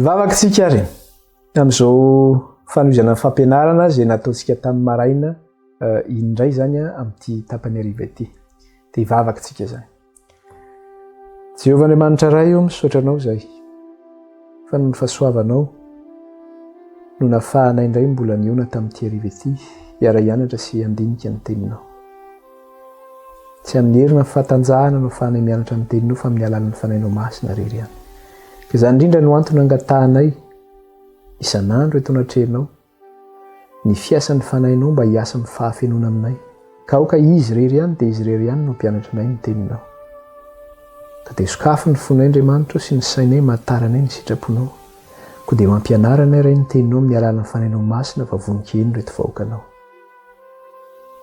Hivavaka isika ary amin'izao fanohizana ny fampianarana izay nataontsika tamin'ny maraina eh, iny indray izany amin'ity tapany hariva ity. Dia hivavaka isika izany. Jehovah Andriamanitra Ray ô, misaotra Anao izahay fa noho ny fahasoavanao no nafahanay indray mbola nihaona tamin'ity hariva ity hiara-hianatra sy handinika ny Teninao. Tsy amin'ny hery na fahatanjahana no afahanay mianatra ny Teninao fa amin'ny alalan'ny Fanahinao Masina irery ihany. Ka izany indrindra no antony angatahanay isan'andro eto anatrehanao ny fiasan'ny Fanahinao mba hiasa amin'ny fahafenoana aminay. Ka aoka Izy irery ihany dia Izy irery ihany no hampianatra anay ny Teninao. Ka dia sokafy ny fonay Andriamanitra o sy ny sainay mahataranay ny sitraponao. Koa dia mampianara anay Ray ny Teninao amin'ny alalan'ny Fanahinao Masina fa vonon-kiheno ireto vahoakanao.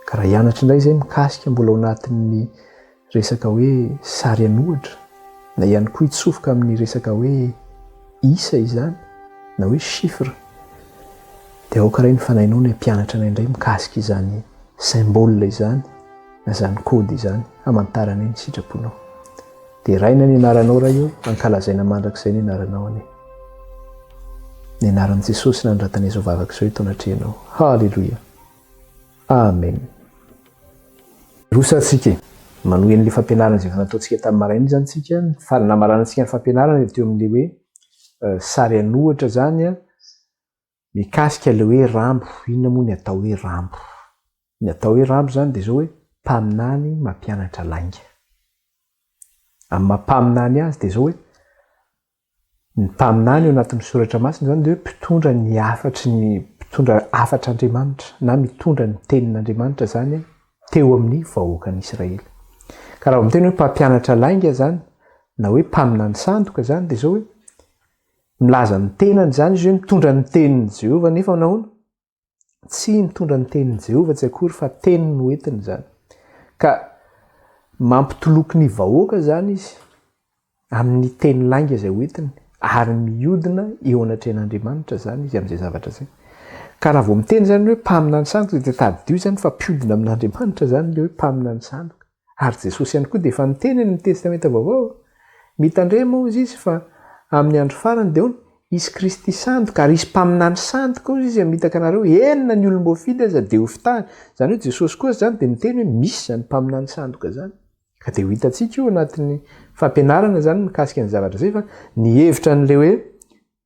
Ka raha hianatra indray izay mikasika mbola ao anatin'ny resaka hoe sary an'ohatra na ihany koa hitsofoka amin'ny resaka hoe isa izany na hoe chiffre dia aoka ray ny fanahinao ny hampianatra anay indray mikasika izany symbole izany na izany code izany hamantaranay ny sitraponao. Deraina ny anaranao Ray o, ankalazaina mandrakizay ny anaranao anie. Ny anaran'i Jesosy nanoratana izao vavaka izao eto anatrehanao. Haleloia. Amen. Roso ary tsika e. Manohy an'ilay fampianarana izay efa nataontsika tamin'ny maraina izany tsika. Fa namaranantsika ny fampianarana dia teo amin'ilay hoe sary an'ohatra izany mikasika ilay hoe rambo. Inona moa ny atao hoe rambo? Ny atao hoe rambo izany dia izao hoe mpaminany mampianatra lainga. Amin'ny maha mpaminany azy dia izao hoe ny mpaminany ao anatin'ny soratra masina izany dia hoe mpitondra ny hafatry ny mpitondra hafatr'Andriamanitra na mitondra ny tenin'Andriamanitra izany teo amin'ny vahoakan'Israely. Ka raha vao miteny hoe mpampianatra lainga izany na hoe mpaminany sandoka izany dia izao hoe milaza ny tenany izany izy hoe mitondra ny tenin'i Jehovah nefa nahoana? Tsy nitondra ny tenin'i Jehovah tsy akory fa teny no entiny izany. Ka mampitoloky ny vahoaka izany izy amin'ny teny lainga izay hoentiny ary mihodina eo anatrehan'Andriamanitra izany izy amin'izay zavatra izay. Ka raha vao miteny izany hoe mpaminany sandoka dia tadidio izany fa mpihodina amin'Andriamanitra izany ilay hoe mpaminany sandoka. Ary Jesosy ihany koa dia efa niteny any amin'ny Testamenta Vaovao, Mitandrema hozy izy fa amin'ny andro farany dia hono, hisy Kristy sandoka ary hisy mpaminany sandoka hozy izy hamitaka anareo, eny na ny olom-boafidy aza dia hofitahiny. Izany hoe Jesosy koa izany dia niteny hoe misy izany mpaminany sandoka izany. Ka dia ho hitantsika io anatin'ny fampianarana izany mikasika ny zavatra izay fa ny hevitra an'ilay hoe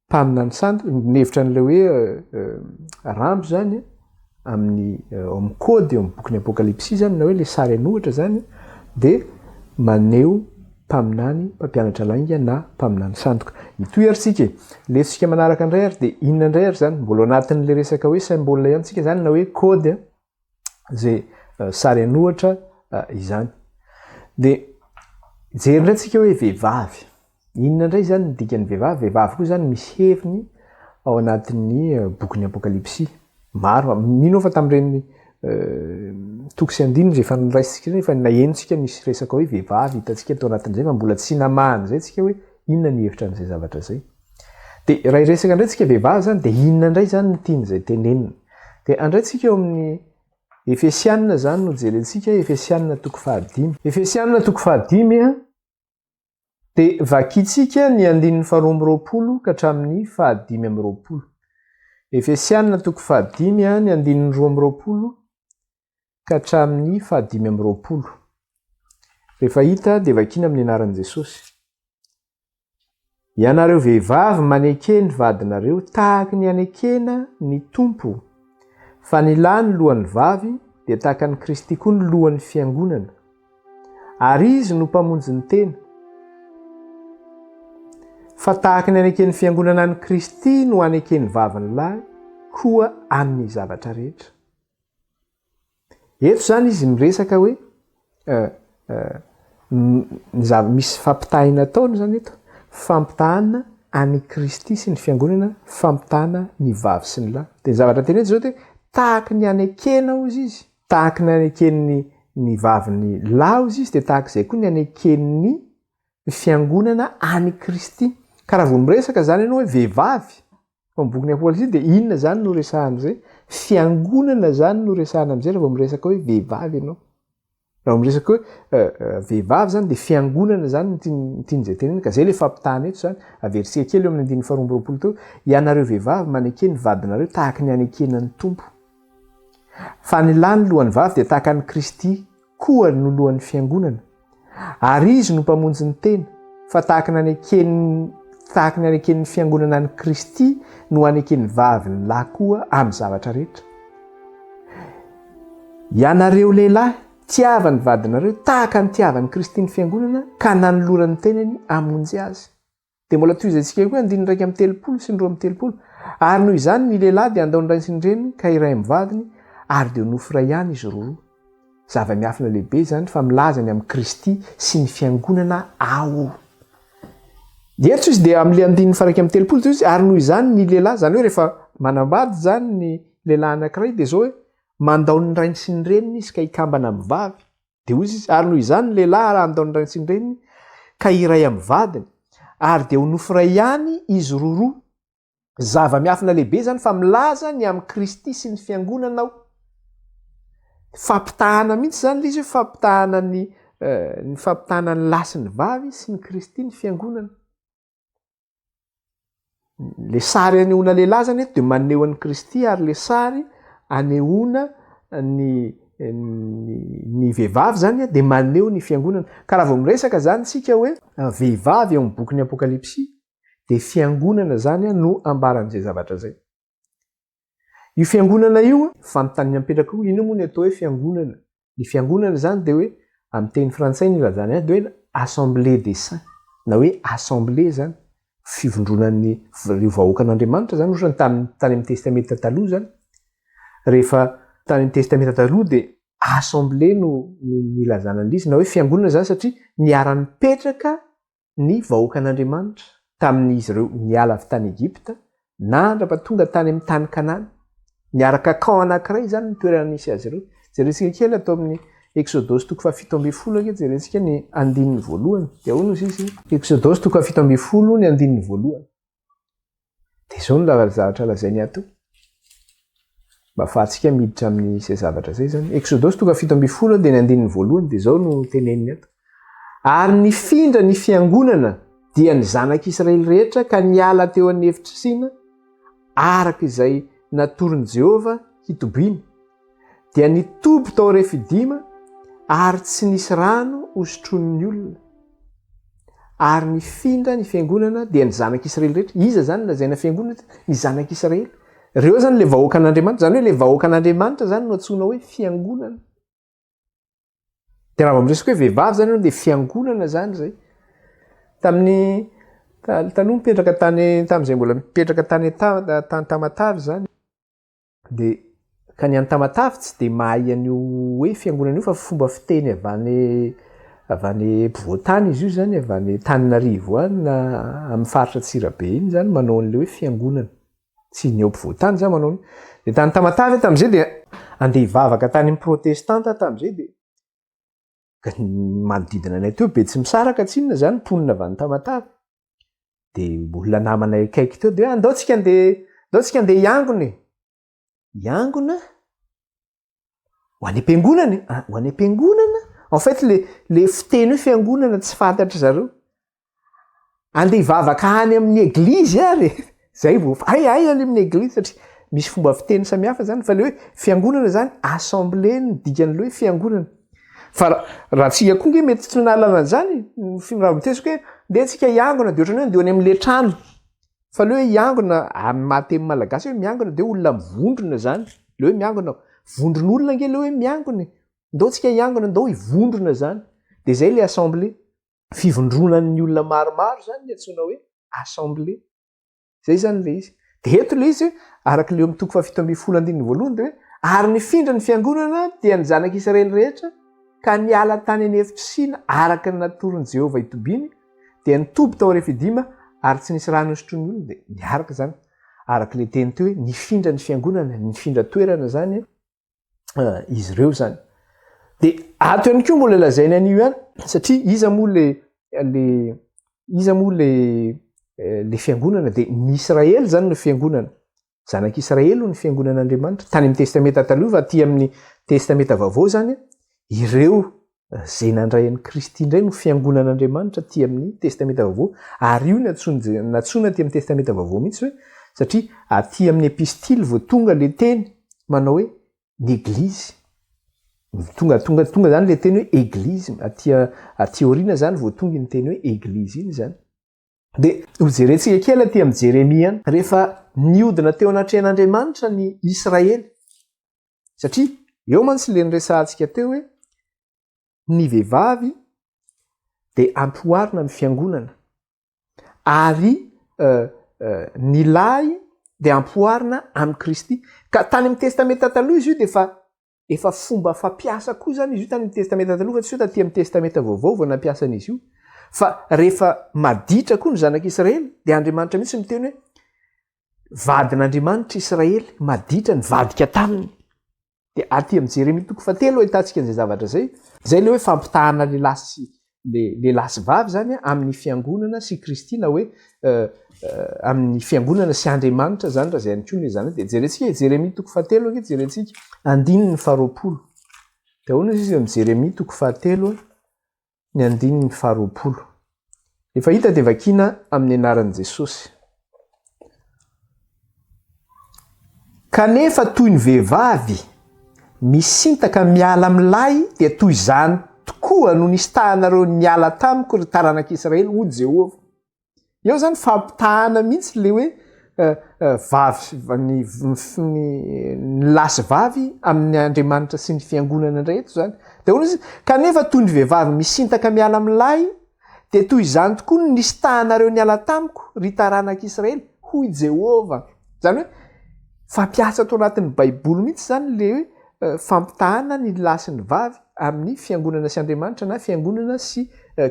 Mpaminany sandoka, ny hevitra an'ilay hoe rambo izany amin'ny ao amin'ny kôdy eo amin'ny bokin'ny Apokalypsy izany na hoe ilay sary an'ohatra izany dia maneho mpaminany mpampianatra lainga na mpaminany sandoka. Hitohy ary tsika e. Lesotsika manaraka indray ary dia inona indray ary izany? Mbola ao anatin'ilay resaka hoe symbole ihany tsika izany na hoe kôdy izay sary an'ohatra izany. Dia jery indray tsika hoe vehivavy. Inona indray izany ny dikan'ny vehivavy? Vehivavy koa izany misy heviny ao anatin'ny bokin'ny Apokalypsy. Maro, mino aho fa tamin'ireny toko sy andininy izay efa noraisintsika ireny, efa nahenontsika nisy resaka hoe vehivavy hitantsika tao anatin'izay fa mbola tsy namaha an'izay tsika hoe inona ny hevitra an'izay zavatra izay. Dia raha hiresaka indray tsika vehivavy izany dia inona indray izany no tian'izay tenenina? Dia andray tsika eo amin'ny Efesianina izany no jerentsika, Efesianina toko fahadimy. Efesianina toko fahadimy Dia vakintsika ny andininy faharoa amby roapolo ka hatramin'ny fahadimy amby roapolo. Efesiana toko fahadimy ny andininy 22 ka hatramin'ny faha-25. Rehefa hita dia vakiana amin'ny anaran'i Jesosy. Ianareo vehivavy maneke ny vadinareo tahaky ny anekena ny Tompo, fa ny lahy ny lohan'ny vavy dia tahaka an'i Kristy koa ny lohan'ny fiangonana. Ary Izy no Mpamonjy ny tena. Fa tahaka ny aneken'ny Fiangonana an'i Kristy no aneken'ny vavin'ny lahy koa amin'ny zavatra rehetra. Eto izany izy miresaka hoe ny zava-misy fampitahina ataony izany eto, fampitahana an'i Kristy sy ny Fiangonana, fampitahana ny vavy sy ny lahy. Dia ny zavatra tena eto izao dia hoe tahaka ny anekena hozy izy. Tahaky ny aneken'ny ny vavin'ny lahy hozy izy dia tahaka izay koa ny aneken'ny fiangonana an'i Kristy. Ka raha vao miresaka izany ianao hoe vehivavy ao amin'ny bokin'ny Apokalypsy dia inona izany no resahana amin'izay? Fiangonana izany no resahana amin'izay raha vao miresaka hoe vehivavy ianao. Raha miresaka hoe vehivavy zany dia fiangonana zany no tian'izay tenenina ka zay le fampitahana eto zany. Averintsika kely eo amin'ny andininy faharoa amby 20 teo, ianareo vehivavy maneke ny vadinareo tahaka ny anekena ny Tompo. Fa ny lahy ny lohan'ny vavy dia tahaka an'i Kristy koa no lohan'ny fiangonana. Ary Izy no Mpamonjy ny tena, fa tahaka ny aneken'ny tahaka ny aneken'ny fiangonana an'i Kristy no aneken'ny vavy ny lahy koa amin'ny zavatra rehetra. Ianareo lehilahy, tiava ny vadinareo tahaka ny tiavan'i Kristy ny fiangonana ka nanolorany ny tenany hamonjy azy. Dia mbola tohizantsika koa andininy 31 sy ny 32. Ary noho izany ny lehilahy dia handao ny rainy sy ny reniny ka hiray amin'ny vadiny, ary dia ho nofo iray ihany izy roroa. Zava-miafina lehibe izany fa milaza ny amin'i Kristy sy ny fiangonana aho. Dia eto izy dia amin'ilay andininy faha 31 dia izy ary noho izany ny lehilahy, izany hoe rehefa manambady izany ny lehilahy anankiray dia izao hoe mandao ny rainy sy ny reniny izy ka hikambana amin'ny vavy. Dia hoy izy, Ary noho izany ny lehilahy raha handao ny rainy sy ny reniny, ka hiray amin'ny vadiny, ary dia ho nofo iray ihany izy roroa. Zava-miafina lehibe izany fa milaza ny amin'i Kristy sy ny fiangonana aho. Fampitahana mihitsy izany ilay izy hoe fampitahana ny, eh, ny fampitahana ny lahy sy ny vavy sy ny Kristy ny fiangonana. Le sary anehoana lehilahy zany eto dia maneho an'i Kristy ary le sary anehoana ny ny vehivavy zany dia maneho ny fiangonana. Ka raha vao miresaka zany tsika hoe vehivavy eo amin'ny bokin'ny Apokalypsy dia fiangonana zany no ambaran'izay zavatra zay. Io fiangonana io, fanontaniana mipetraka io, inona moa ny atao hoe fiangonana? Ny fiangonana izany dia hoe, amin'ny teny frantsay ny ilazana azy dia hoe assemblée des saints, na hoe assemblée izany, fivondronan'ny ireo vahoakan'Andriamanitra izany, ohatra ny tany tany amin'ny testamenta taloha izany, rehefa tany amin'ny testamenta taloha dia assemblée no no nilazana an'ilay izy, na hoe fiangonana izany satria niara-nipetraka ny vahoakan'Andriamanitra tamin'izy ireo niala avy tany Egypta nandrapa tonga tany amin'ny tany Kanana. Niaraka camp anankiray izany ny toerana nisy azy ireo. Jerentsika kely ato amin'ny Eksodosy toko faha-17 ange, jerentsika ny andininy voalohany. Dia ahoana hozy izy? Eksodosy toko faha-17 ny andininy voalohany. Dia izao no zavatra lazainy ato. Mba ahafahantsika miditra amin'izay zavatra izay izany. Eksodosy toko 17 dia ny andininy voalohany dia izao no teneniny ato. Ary nifindra ny fiangonana dia ny zanak'Israely rehetra ka niala teo an'efitry Sina araka izay natoron'i Jehovah hitobiana. Dia nitoby tao Refidima ary tsy nisy rano hosotroin'ny olona. Ary nifindra ny fiangonana dia ny zanak'Israely rehetra. Iza izany lazaina fiangonana? Ny zanak'Israely. Ireo izany ilay vahoakan'Andriamanitra. Izany hoe ilay vahoakan'Andriamanitra izany no antsoina hoe fiangonana. Dia raha vao miresaka hoe vehivavy izany ianao dia fiangonana izany izay. Tamin'ny taloha mipetraka tany tamin'izay mbola mipetraka tany tany Tamatave izany. Dia ka ny any Tamatave tsy dia mahay an'io hoe fiangonana io fa fomba fiteny avy any avy any ampovoan-tany izy io zany, avy any Antananarivo any na amin'ny faritra Antsirabe iny zany manao an'ilay hoe fiangonana. Tsy ny eo ampovoan-tany zany manao an'io. Dia tany Tamatave aho tamin'izay dia andeha hivavaka tany amin'ny protestanta aho tamin'izay dia ka ny manodidina anay teo Betsimisaraka tsinona zany mponina avy any Tamatave. Dia olona namanay akaiky teo dia hoe andao tsika andeha andao tsika andeha hiangona e. Hiangona? Ho any am-piangonana e. Ah, ho any am-piangonana? En fait le le fiteny hoe fiangonana tsy fantatry zareo. Andeha hivavaka any amin'ny eglizy ary e. Zay vao hay hay any amin'ny eglizy satria misy fomba fiteny samihafa zany fa le hoe fiangonana zany assemblée ny dikan'le hoe fiangonana. Fa raha tsika koa nge mety tsy nahalala an'izany, raha mitesiko hoe ndeha tsika hiangona de ohatran'ny hoe ndeha any amin'le trano. Fa le hoe hiangona amin'ny maha teny malagasy hoe miangona de olona mivondrona zany, le hoe miangona, vondron'olona nge le hoe miangona e. Ndao tsika hiangona, ndao hivondrona zany. De zay le assemblée. Fivondronan'ny olona maromaro zany ny antsoina hoe assemblée. Zay zany le izy. De eto le izy araka le eo amin'ny toko faha-17 andininy voalohany de hoe ary nifindra ny fiangonana dia ny zanak'Israely rehetra ka niala tany an'efitry Sina araka ny natoron'i Jehovah hitobiany dia nitoby tao Refidima ary tsy nisy rano nosotroin'ny olona dia niaraka zany araka le teny teo hoe nifindra ny fiangonana nifindra toerana zany izy ireo zany. De ato ihany koa mbola lazainy an'io ihany satria iza moa le le iza moa le le fiangonana de ny Israely zany no fiangonana. Zanak'Israely no fiangonan'Andriamanitra. Tany amin'ny Testamenta taloha fa aty amin'ny Testamenta vaovao zany ireo. Izay nandray an'i Kristy indray no fiangonan'Andriamanitra aty amin'ny Testamenta Vaovao, ary io no antsoin'i nantsoina aty amin'ny Testamenta Vaovao mihitsy hoe, satria aty amin'ny Epistily vao tonga ilay teny manao hoe ny Eglizy. Tonga tonga tonga izany ilay teny hoe Eglizy, aty aty aoriana izany vao tonga iny teny hoe Eglizy iny izany. Dia hojerentsika kely aty amin'i Jeremia any, rehefa niodina teo anatrehan'Andriamanitra ny Israely, Satria eo mantsy le niresahantsika teo hoe ny vehivavy dia ampihoarina amin'ny fiangonana ary ny lahy dia ampihoarina amin'i Kristy. Ka tany amin'ny Testamenta Taloha izy io dia efa efa fomba fampiasa koa izany izy io tany amin'ny Testamenta Taloha fa tsy hoe taty amin'ny Testamenta Vaovao vao nampiasa an'izy io. Fa rehefa maditra koa ny zanak'Israely dia Andriamanitra mihitsy miteny hoe Vadin'Andriamanitra Israely maditra nivadika taminy. Dia aty amin'i Jeremia toko fahatelo ahitantsika an'izay zavatra izay. Izay ilay hoe fampitahana lehilahy sy lehilahy sy vavy izany amin'ny fiangonana sy Kristy na hoe amin'ny fiangonana sy Andriamanitra izany raha izay ihany koa no ilazana. Dia jerentsika i Jeremia toko fahatelo ange jerentsika andininy faharoapolo. Dia ahoana izy amin'i Jeremia toko fahatelo? ny andininy faharoapolo. Efa hita dia vakiana amin'ny anaran'i Jesosy. Kanefa toy ny vehivavy misintaka miala amin'ny lahy dia toy izany tokoa no nisitahanareo niala tamiko ry taranak'Israely, hoy Jehovah. Eo zany fampitahana mihitsy le hoe vavy ny ny lahy sy vavy amin'ny Andriamanitra sy ny fiangonana indray eto zany. De ahoana izy? Kanefa toy ny vehivavy misintaka miala amin'ny lahy, dia toy izany tokoa no nisitahanareo niala tamiko, ry taranak'Israely, hoy Jehovah. Zany hoe fampiasa ato anatin'ny Baiboly mihitsy zany le hoe fampitahana ny lahy sy ny vavy amin'ny fiangonana sy Andriamanitra na fiangonana sy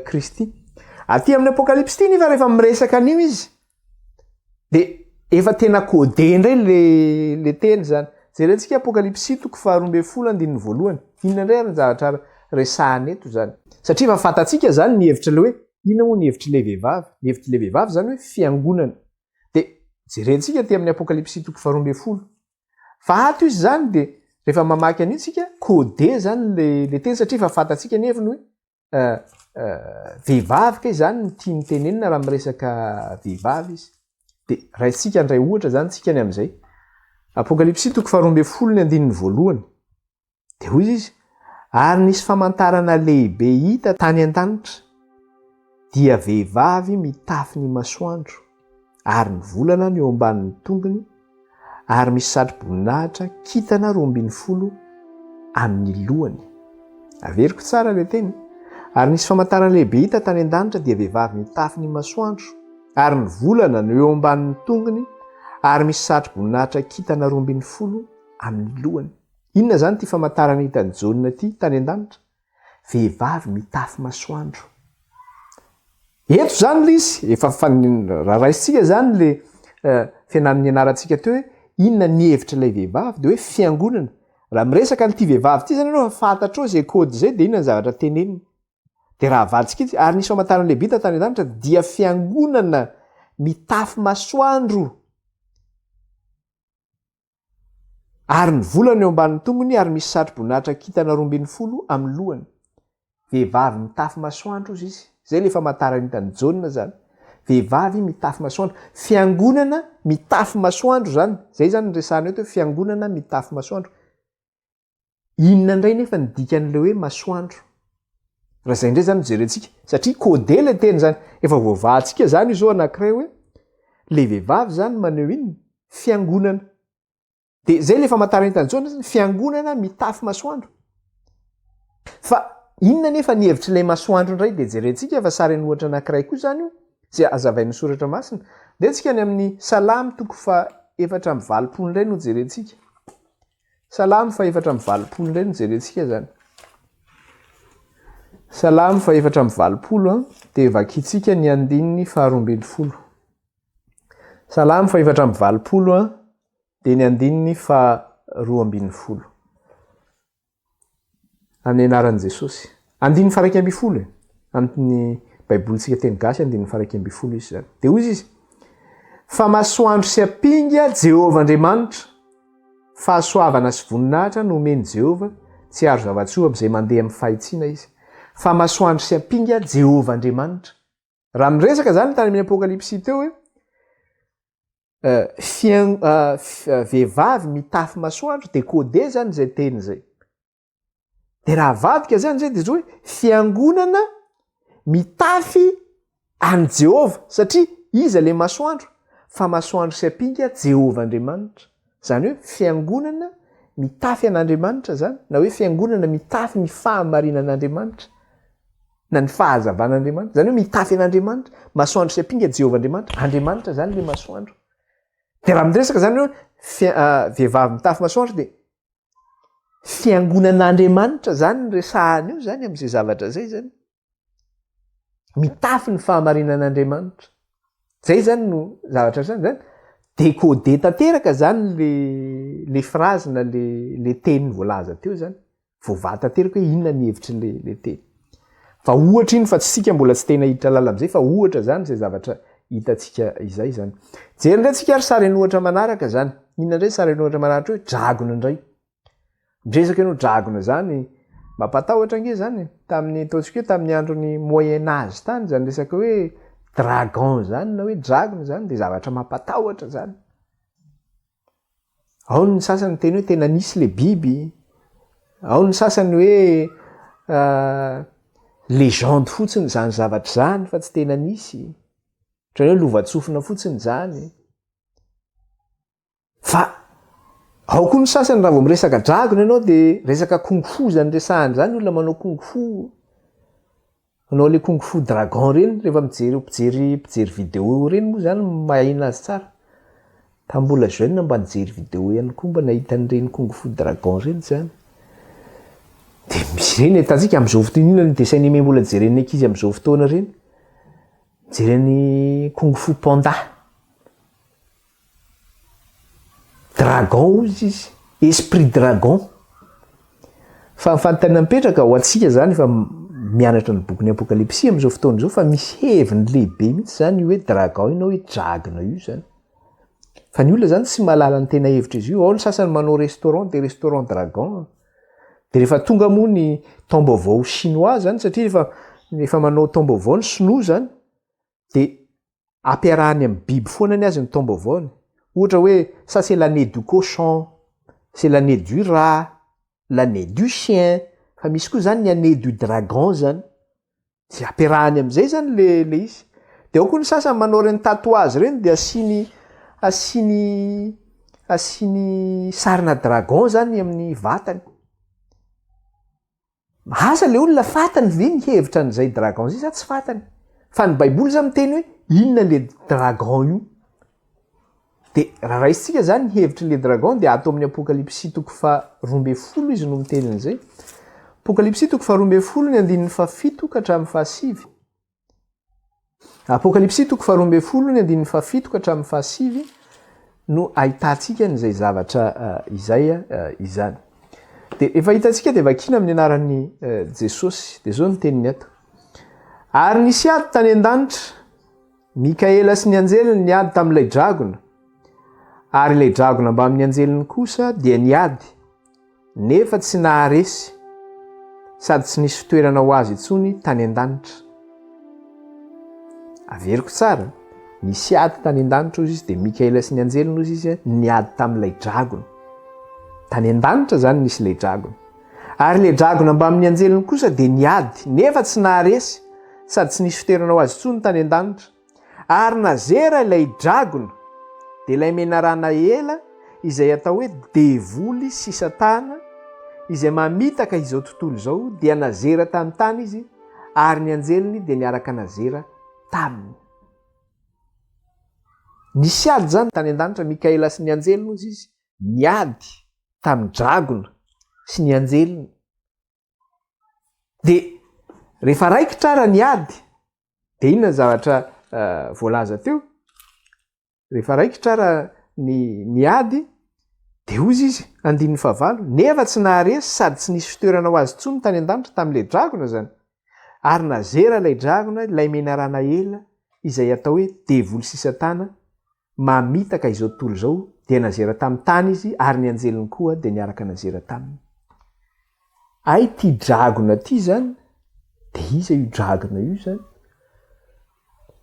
Kristy. Aty amin'ny Apokalypsy ity nefa rehefa miresaka an'io izy dia efa tena codé indray le le teny zany. Jerentsika Apokalypsy toko faha-12 andininy voalohany. Inona indray ary ny zavatra resahana eto zany? Satria efa fantatsika zany ny hevitra le hoe inona moa ny hevitr'ilay vehivavy? Ny hevitr'ilay vehivavy zany hoe fiangonana. Dia jerentsika aty amin'ny Apokalypsy toko faha-12. Fa ato izy zany dia rehefa mamaky an'io tsika, codé zany le le teny satria efa fantatsika ny heviny hoe vehivavy kay zany no tiany tenenina raha miresaka vehivavy izy. Dia raisintsika handray ohatra zany tsika ny amin'izay. Apokalypsy toko faha-12 ny andininy voalohany. Dia hoy izy, Ary nisy famantarana lehibe hita tany an-danitra, dia vehivavy mitafy ny masoandro, ary ny volana no eo ambanin'ny tongony, ary misy satroboninahitra kintana 12 amin'ny lohany. Averiko tsara ilay teny. Ary nisy famantarana lehibe hita tany an-danitra, dia vehivavy mitafy ny masoandro, ary ny volana no eo ambanin'ny tongony, ary misy satroboninahitra kintana 12 amin'ny lohany. Inona izany ity famantarana hitan'i Jaona ity tany an-danitra? Vehivavy mitafy masoandro. Eto izany ilay izy, efa raha raisintsika izany ilay eh, fianarana nianarantsika teo hoe inona ny hevitr'ilay vehivavy, dia hoe fiangonana. Raha miresaka an'ity vehivavy ity izany ianao, fa fantatrao izay code izay, dia inona ny zavatra teneniny. Dia raha avaditsika izy, ary nisy famantarana lehibe hita tany an-danitra, dia fiangonana mitafy masoandro. Ary ny volana eo ambanin'ny tongony ary misy satroboninahitra kintana 12 amin'ny lohany. Vehivavy mitafy masoandro hozy izy. Izay ilay famantarana hitan'i Jaona izany. Vehivavy mitafy masoandro. Fiangonana mitafy masoandro izany. Izay izany no resahana eto hoe fiangonana mitafy masoandro. Inona indray nefa ny dikan'ilay hoe masoandro? Raha izay indray izany no jerentsika, satria codé ilay teny izany. Efa voavahantsika izany io izao anankiray hoe ilay vehivavy izany maneho inona? Fiangonana. Dia izay ilay famantarana hitan'i Jaona izany, fiangonana mitafy masoandro. Fa inona nefa ny hevitr'ilay masoandro indray? Dia jerentsika fa sary an'ohatra anankiray koa izany io, izay hazavain'ny soratra masina. Ndeha tsika any amin'ny Salamo toko faha 84 indray no jerentsika. Salamo faha 84 indray no jerentsika izany. Salamo faha 84 an, dia vakintsika ny andininy faha 12. Salamo faha 84 an, dia ny andininy faha 12. Amin'ny anaran'i Jesosy. Andininy faha 11 e. Amin'ny Baibolintsika teny gasy andininy faha 11 izy izany. Dia hoy izy, Fa masoandro sy ampinga Jehovah Andriamanitra, fahasoavana sy voninahitra no omen'i Jehovah, tsy hahazo zava-tsoa amin'izay mandeha amin'ny fahitsiana izy. Fa masoandro sy ampinga Jehovah Andriamanitra. Raha miresaka zany tany amin'ny Apokalypsy teo hoe fian- vehivavy mitafy masoandro dia codé zany izay teny izay. Dia raha avadika zany izay dia zao hoe fiangonana mitafy an'i Jehovah satria iza le masoandro? Fa masoandro sy ampinga Jehovah Andriamanitra. Izany hoe fiangonana mitafy an'Andriamanitra zany na hoe fiangonana mitafy ny fahamarinan'Andriamanitra na ny fahazavan'Andriamanitra. Izany hoe mitafy an'Andriamanitra, masoandro sy ampinga Jehovah Andriamanitra, Andriamanitra zany le masoandro. Dia raha miresaka zany hoe vehivavy mitafy masoandro dia Fiangonan'Andriamanitra zany ny resahana io zany am'izay zavatra zay zany. Mitafy ny fahamarinan'Andriamanitra. Zay zany no zavatra zany zany. Décodé tanteraka zany le le phrase na le le teny voalaza teo zany. Voavaha tanteraka hoe inona ny hevitry le le teny. Fa ohatra iny fa tsy sika mbola tsy tena hiditra lalina am'zay fa ohatra zany zay zavatra hitantsika izay zany. Jery indray tsika ary sary an'ohatra manaraka zany. Inona indray sary an'ohatra manaraka hoe dragona indray. Miresaka ianao dragona zany, mampatahotra ange zany. Tamin'ny ataontsika hoe tamin'ny andron'ny moyen age tany zany resaka hoe dragon zany na hoe dragona zany de zavatra mampatahotra zany. Ao ny sasany miteny hoe tena nisy le biby, ao ny sasany hoe légende fotsiny zany zavatra zany fa tsy tena nisy, ohatran'ny hoe lovantsofina fotsiny zany. Fa ao koa ny sasany raha vao miresaka dragona ianao de resaka kung fu zany resahany zany, olona manao kung fu. Manao le kung fu dragon reny rehefa mijery mpijery mpijery vidéo reny moa zany maheno azy tsara. Tamin'ny mbola jeune mba nijery vidéo ihany koa mba nahita an'ireny kung fu dragon reny zany. De misy ireny ahitantsika amin'izao fotoana inona ny dessin animé mbola jeren'ny ankizy amin'izao fotoana ireny? Mijery an'i kung fu panda. Dragon hozy izy, esprit dragon. Fa ny fanontaniana mipetraka ho antsika zany efa mianatra ny bokin'ny Apokalypsy amin'izao fotoana izao fa misy heviny lehibe mihitsy zany io hoe dragon io na hoe dragona io zany. Fa ny olona zany tsy mahalala ny tena hevitr'izy io. Ao ny sasany manao restaurant dia restaurant dragon. Dia rehefa tonga moa ny taom-baovao chinois zany satria rehefa rehefa manao taom-baovao ny sinoa zany dia Ampiarahany amin'ny biby foana ny azy ny taom-baovaony. Ohatra hoe ça c'est l'année du cochon, c'est l'année du rat, l'année du chien, fa misy koa zany ny année du dragon zany. Dia ampiarahany amin'izay zany le le izy. Dia ao koa ny sasany manao ireny tatouage ireny dia asiany asiany asiany sarina dragon zany amin'ny vatany. Asa le olona fatany ve ny hevitra an'izay dragon zay sa tsy fatany? Fa ny baiboly zany miteny hoe inona le dragon io? De raha raisintsika zany ny hevitry le dragon de ato amin'ny apokalypsy toko faha 12 izy no miteny an'izay. Apokalypsy toko faha 12 ny andininy faha fito ka hatramin'ny faha sivy. Apokalypsy toko faharoa ambin'ny folo ny andininy fahafito ka hatramin'ny fahasivy no ahitantsika an'izay zavatra izay izany. Dia efa hitantsika dia vakiana amin'ny anaran'i Jesosy. Dia izao ny teniny ato. Ary nisy ady tany an-danitra. Mikaela sy ny anjeliny niady tamin'ilay dragona. Ary ilay dragona mbamin'ny anjeliny kosa dia niady. Nefa tsy naharesy, sady tsy nisy fitoerana ho azy intsony tany an-danitra. Averiko tsara, nisy ady tany an-danitra hozy izy, dia Mikaela sy ny anjeliny hozy izy niady tamin'ilay dragona. Tany an-danitra izany nisy ilay dragona. Ary ilay dragona mbamin'ny anjeliny kosa dia niady, nefa tsy naharesy, sady tsy nisy fitoerana ho azy intsony tany an-danitra. Ary nazera ilay dragona, dia ilay menarana ela, izay atao hoe devoly sy satana, izay mamitaka izao tontolo izao, dia nazera tamin'ny tany izy, ary ny anjeliny dia niaraka nazera taminy. Nisy ady izany tany an-danitra, Mikaela sy ny anjeliny hozy izy, niady tamin'ny dragona sy ny anjeliny. Dia rehefa raikitra ara ny ady, dia inona ny zavatra voalaza teo? Rehefa raikitra ara ny ny ady, dia hozy izy, andininy fahavalo, nefa tsy naharesy sady tsy nisy fitoerana ho azy intsony tany an-danitra tamin'ilay dragona izany. Ary nazera ilay dragona, ilay menarana ela, izay atao hoe devoly sy satana, mamitaka izao tontolo izao, dia nazera tamin'ny tany izy ary ny anjeliny koa dia niaraka nazera taminy. Hay ity dragona ity izany. Dia iza io dragona io izany?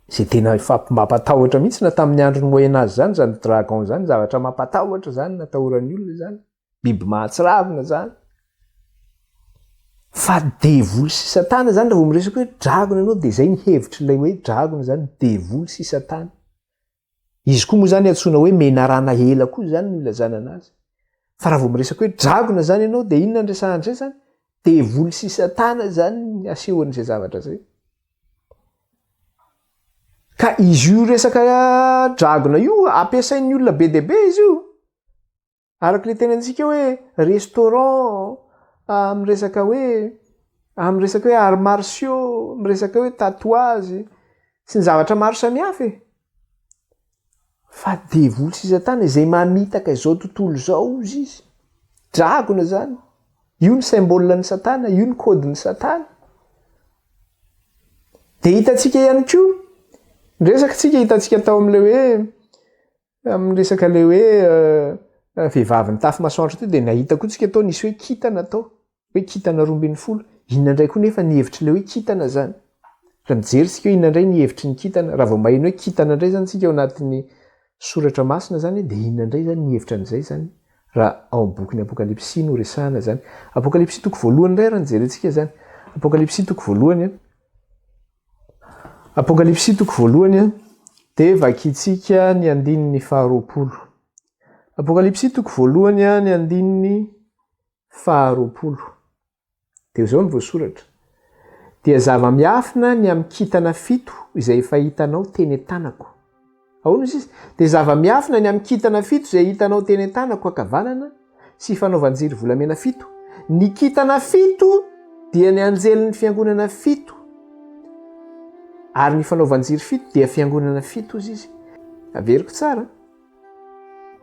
Izay tena efa mampatahotra mihitsy na tamin'ny andron'ny Moyen Age izany, izany dragon izany, zavatra mampatahotra izany, natahoran'ny olona izany. Biby mahatsiravina izany. Fa devoly sy satana izany, raha vao miresaka hoe dragona ianao dia izay ny hevitr'ilay hoe dragona izany, devoly sy satana. Izy koa moa izany antsoina hoe menarana ela koa izany no ilazana anazy. Fa raha vao miresaka hoe dragona izany ianao dia inona no resahana izay izany? Devoly sy satana izany ny asehon'izay zavatra izay. Ka izy io resaka dragona io ampiasain'ny olona be dia be izy io. Araka ilay tenentsika hoe restaurant amin'ny resaka hoe amin'ny resaka hoe arts martiaux, amin'ny resaka hoe tatouage sy ny zavatra maro samihafa e. Fa devoly sy satana izay mamitaka izao tontolo izao ozy izy. Dragona izany. Io ny symbole ny satana, io ny code ny satana. Dia hitantsika ihany koa, ny resaka tsika hitantsika tao amin'ilay hoe Amin'ny resaka ilay hoe vehivavy nitafy masoandro teo dia nahita koa tsika tao nisy hoe kintana tao, hoe kintana 12. Inona indray koa nefa ny hevitr'ilay hoe kintana izany? Raha mijery tsika hoe inona indray ny hevitry ny kintana, raha vao maheno hoe kintana indray izany tsika ao anatin'ny soratra masina izany dia inona indray izany ny hevitra an'izay izany raha ao amin'ny bokin'ny Apokalypsy no resahana izany. Apokalypsy toko voalohany indray raha ny jerentsika izany. Apokalypsy toko voalohany. Apokalypsy toko voalohany dia vakintsika ny andininy faharoapolo. Apokalypsy toko voalohany ny andininy faharoapolo. Dia izao no voasoratra. Dia zava-miafina ny amin'ny kintana fito izay efa hitanao teny an-tanako. Ahoana izy izy? Dia zava-miafina ny amin'ny kintana fito izay hitanao teny an-tanako ankavanana sy fanaovan-jiro volamena fito. Ny kintana fito dia ny anjelin'ny fiangonana fito, ary ny fanaovan-jiro fito dia fiangonana fito, hozy izy. Averiko tsara.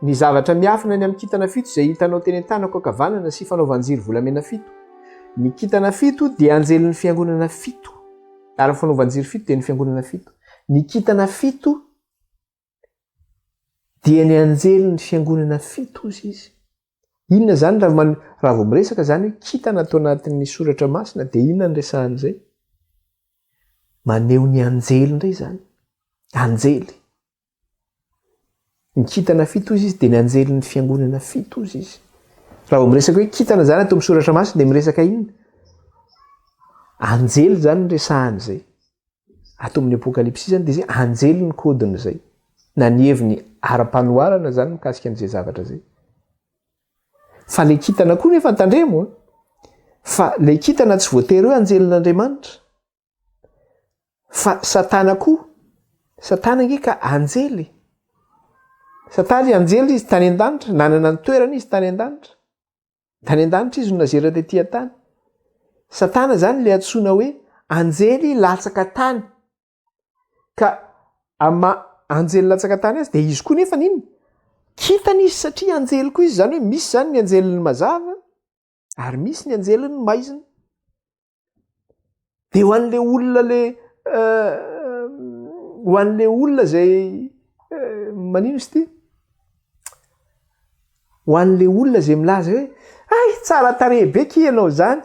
Ny zavatra miafina ny amin'ny kintana fito izay hitanao teny an-tanako ankavanana sy fanaovan-jiro volamena fito. Ny kintana fito dia anjelin'ny fiangonana fito, ary ny fanaovan-jiro fito dia ny fiangonana fito. Ny kintana fito dia ny anjelin'ny fiangonana fito, hozy izy. Inona izany raha man, raha vao miresaka izany hoe kintana ato anatin'ny soratra masina dia inona ny resahan'izay? Maneho ny anjely indray izany. Anjely. Ny kintana fito hozy izy dia ny anjelin'ny fiangonana fito hozy izy. Raha vao miresaka hoe kintana izany ato amin'ny soratra masina dia miresaka inona? Anjely izany ny resahan'izay. Ato amin'ny Apokalypsy izany dia izay anjely ny kodin'izay. Na ny heviny ara-panoharana izany mikasika an'izay zavatra izay. Fa ilay kintana koa nefa tandremo a! Fa ilay kintana tsy voatery hoe anjelin'Andriamanitra. Fa Satana koa, Satana ange ka anjely. Satana anjely izy tany an-danitra, nanana ny toerany izy tany an-danitra. Tany an-danitra izy no nazera tety an-tany. Satana izany ilay antsoina hoe anjely latsaka tany. Ka amin'ny maha anjely latsaka tany azy dia izy koa nefa n'inona? Kintana izy satria anjely koa izy, izany hoe misy izany ny anjelin'ny mazava ary misy ny anjelin'ny maizina. Dia ho an'ilay olona le ho an'ilay olona izay manino izy ity? Ho an'ilay olona izay milaza hoe hay tsara tarehy be ki ianao izany,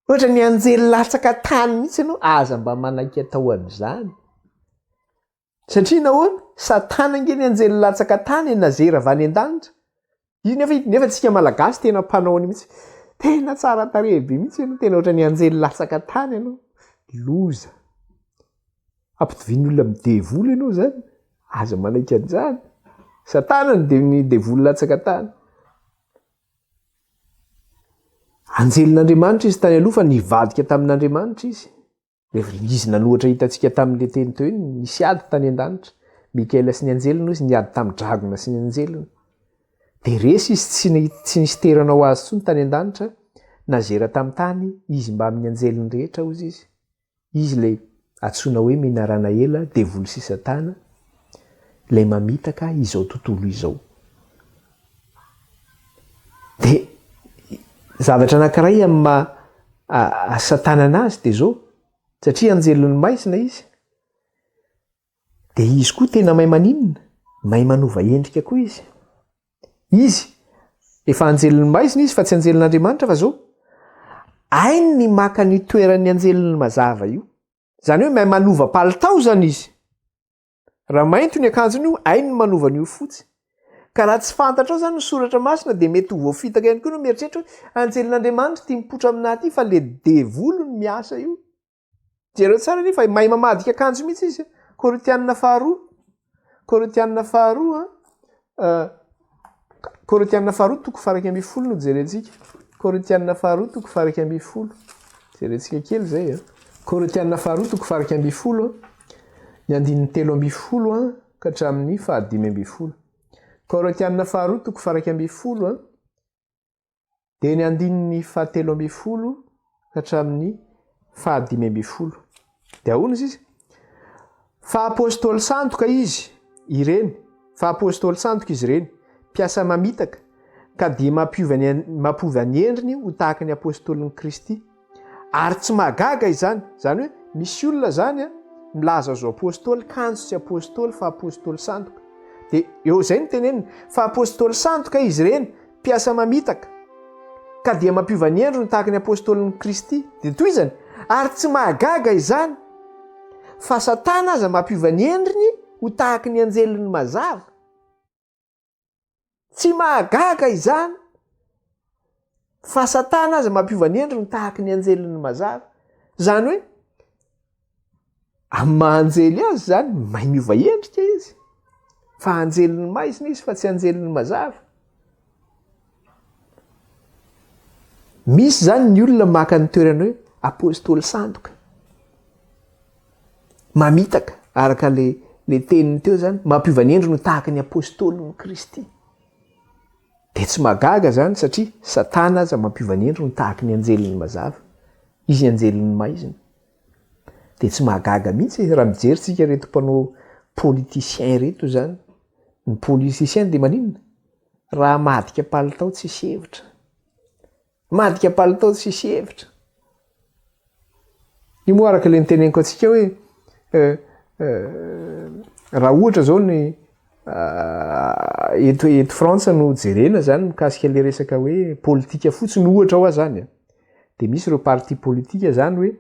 ohatra ny anjely latsaka tany mihitsy ianao, aza mba manaiky atao an'izany. Satria nahoana? Satana ange ny anjely latsaka tany e, nazera avy any an-danitra. Izy nefa nefa tsika malagasy tena mpanao an'io mihitsy. Tena tsara tarehy be mihitsy ianao, tena ohatran'ny anjely latsaka tany ianao. Loza. Ampitovian'ny olona amin'ny devoly ianao izany. Aza manaiky an'izany. Satana ny de- ny devoly latsaka tany. Anjelin'Andriamanitra izy tany aloha fa nivadika tamin'Andriamanitra izy. Rehefa izy nanohatra hitantsika tamin'ilay teny teo iny, nisy ady tany an-danitra. Mikaela sy ny anjeliny hozy niady tamin'ny dragona sy ny anjeliny. Dia resy izy tsy tsy nisy toerana ho azy intsony tany an-danitra, nazera tamin'ny tany izy mbamin'ny anjeliny rehetra hozy izy. Izy ilay antsoina hoe menarana ela, devoly sy satana, ilay mamitaka izao tontolo izao. Dia zavatra anankiray amin'ny maha satana anazy dia izao, satria anjelin'ny maizina izy, dia izy koa tena mahay maninona? Mahay manova endrika koa izy. Izy, efa anjelin'ny maizina izy fa tsy anjelin'Andriamanitra fa izao, Hainy ny maka an'io toeran'ny anjelin'ny mazava io. Izany hoe mahay manova palitao izany izy. Raha mainty ny akanjony io, hainy ny manova an'io fotsy. Ka raha tsy fantatrao izany ny soratra masina dia mety ho voafitaka ihany koa ianao mieritreritra hoe anjelin'Andriamanitra ity mipoitra aminà ity fa le devoly no miasa io. Jereo tsara anie fa mahay mamadika akanjo mihitsy izy. Korintianina faharoa. Korintianina faharoa. Eh, Korintianina faharoa toko faraika ambin'ny folo no jerentsika. Korintianina faharoa toko faraika ambin'ny folo. Jerentsika kely izay. Eh. Korintianina faharoa toko faraika ambin'ny folo. Ny andininy 13 eh, ka hatramin'ny fahadimy ambin'ny folo. Korintianina faharoa toko faraika ambin'ny folo. Eh. Dia ny andininy fahatelo ambin'ny folo ka hatramin'ny fahadimy ambin'ny folo. Dia ahoana izy izy? Fa apostoly sandoka izy ireny, fa apostoly sandoka izy ireny, mpiasa mamitaka, ka dia mampiova ny mampiova ny endriny ho tahaka ny apostolin'i Kristy. Ary tsy mahagaga izany, izany hoe misy olona izany a, milaza azy ho apostoly kanjo tsy apostoly fa apostoly sandoka. Dia eo izay no teneniny, fa apostoly sandoka izy ireny, mpiasa mamitaka, ka dia mampiova ny endriny tahaka ny apostolin'i Kristy. Dia tohizany, ary tsy mahagaga izany, fa Satana aza mampiova ny endriny ho tahaka ny anjelin'ny mazava. Tsy mahagaga izany, fa Satana aza mampiova ny endriny tahaka ny anjelin'ny mazava. Izany hoe, amin'ny maha anjely azy izany, mahay miova endrika izy. Fa anjelin'ny maizina izy fa tsy anjelin'ny mazava. Misy izany ny olona maka ny toerana hoe apostoly sandoka. Mamitaka, araka le le teniny teo izany, mampiova ny endriny ho tahaka ny apostolin'i Kristy. Dia tsy mahagaga izany satria Satana aza mampiova ny endriny ho tahaka ny anjelin'ny mazava. Izy anjelin'ny maizina. Dia tsy mahagaga mihitsy e, raha mijery tsika ireto mpanao politicien ireto izany. Ny politicien dia maninona? Raha hamadika palitao tsisy hevitra. Madika palitao tsisy hevitra. Io moa araka ilay niteneniko antsika hoe eh, eh, raha ohatra zao ny eh, eto eto Frantsa no jerena zany mikasika ilay resaka hoe politika fotsiny ohatra hoa zany a. Dia misy ireo parti politika zany hoe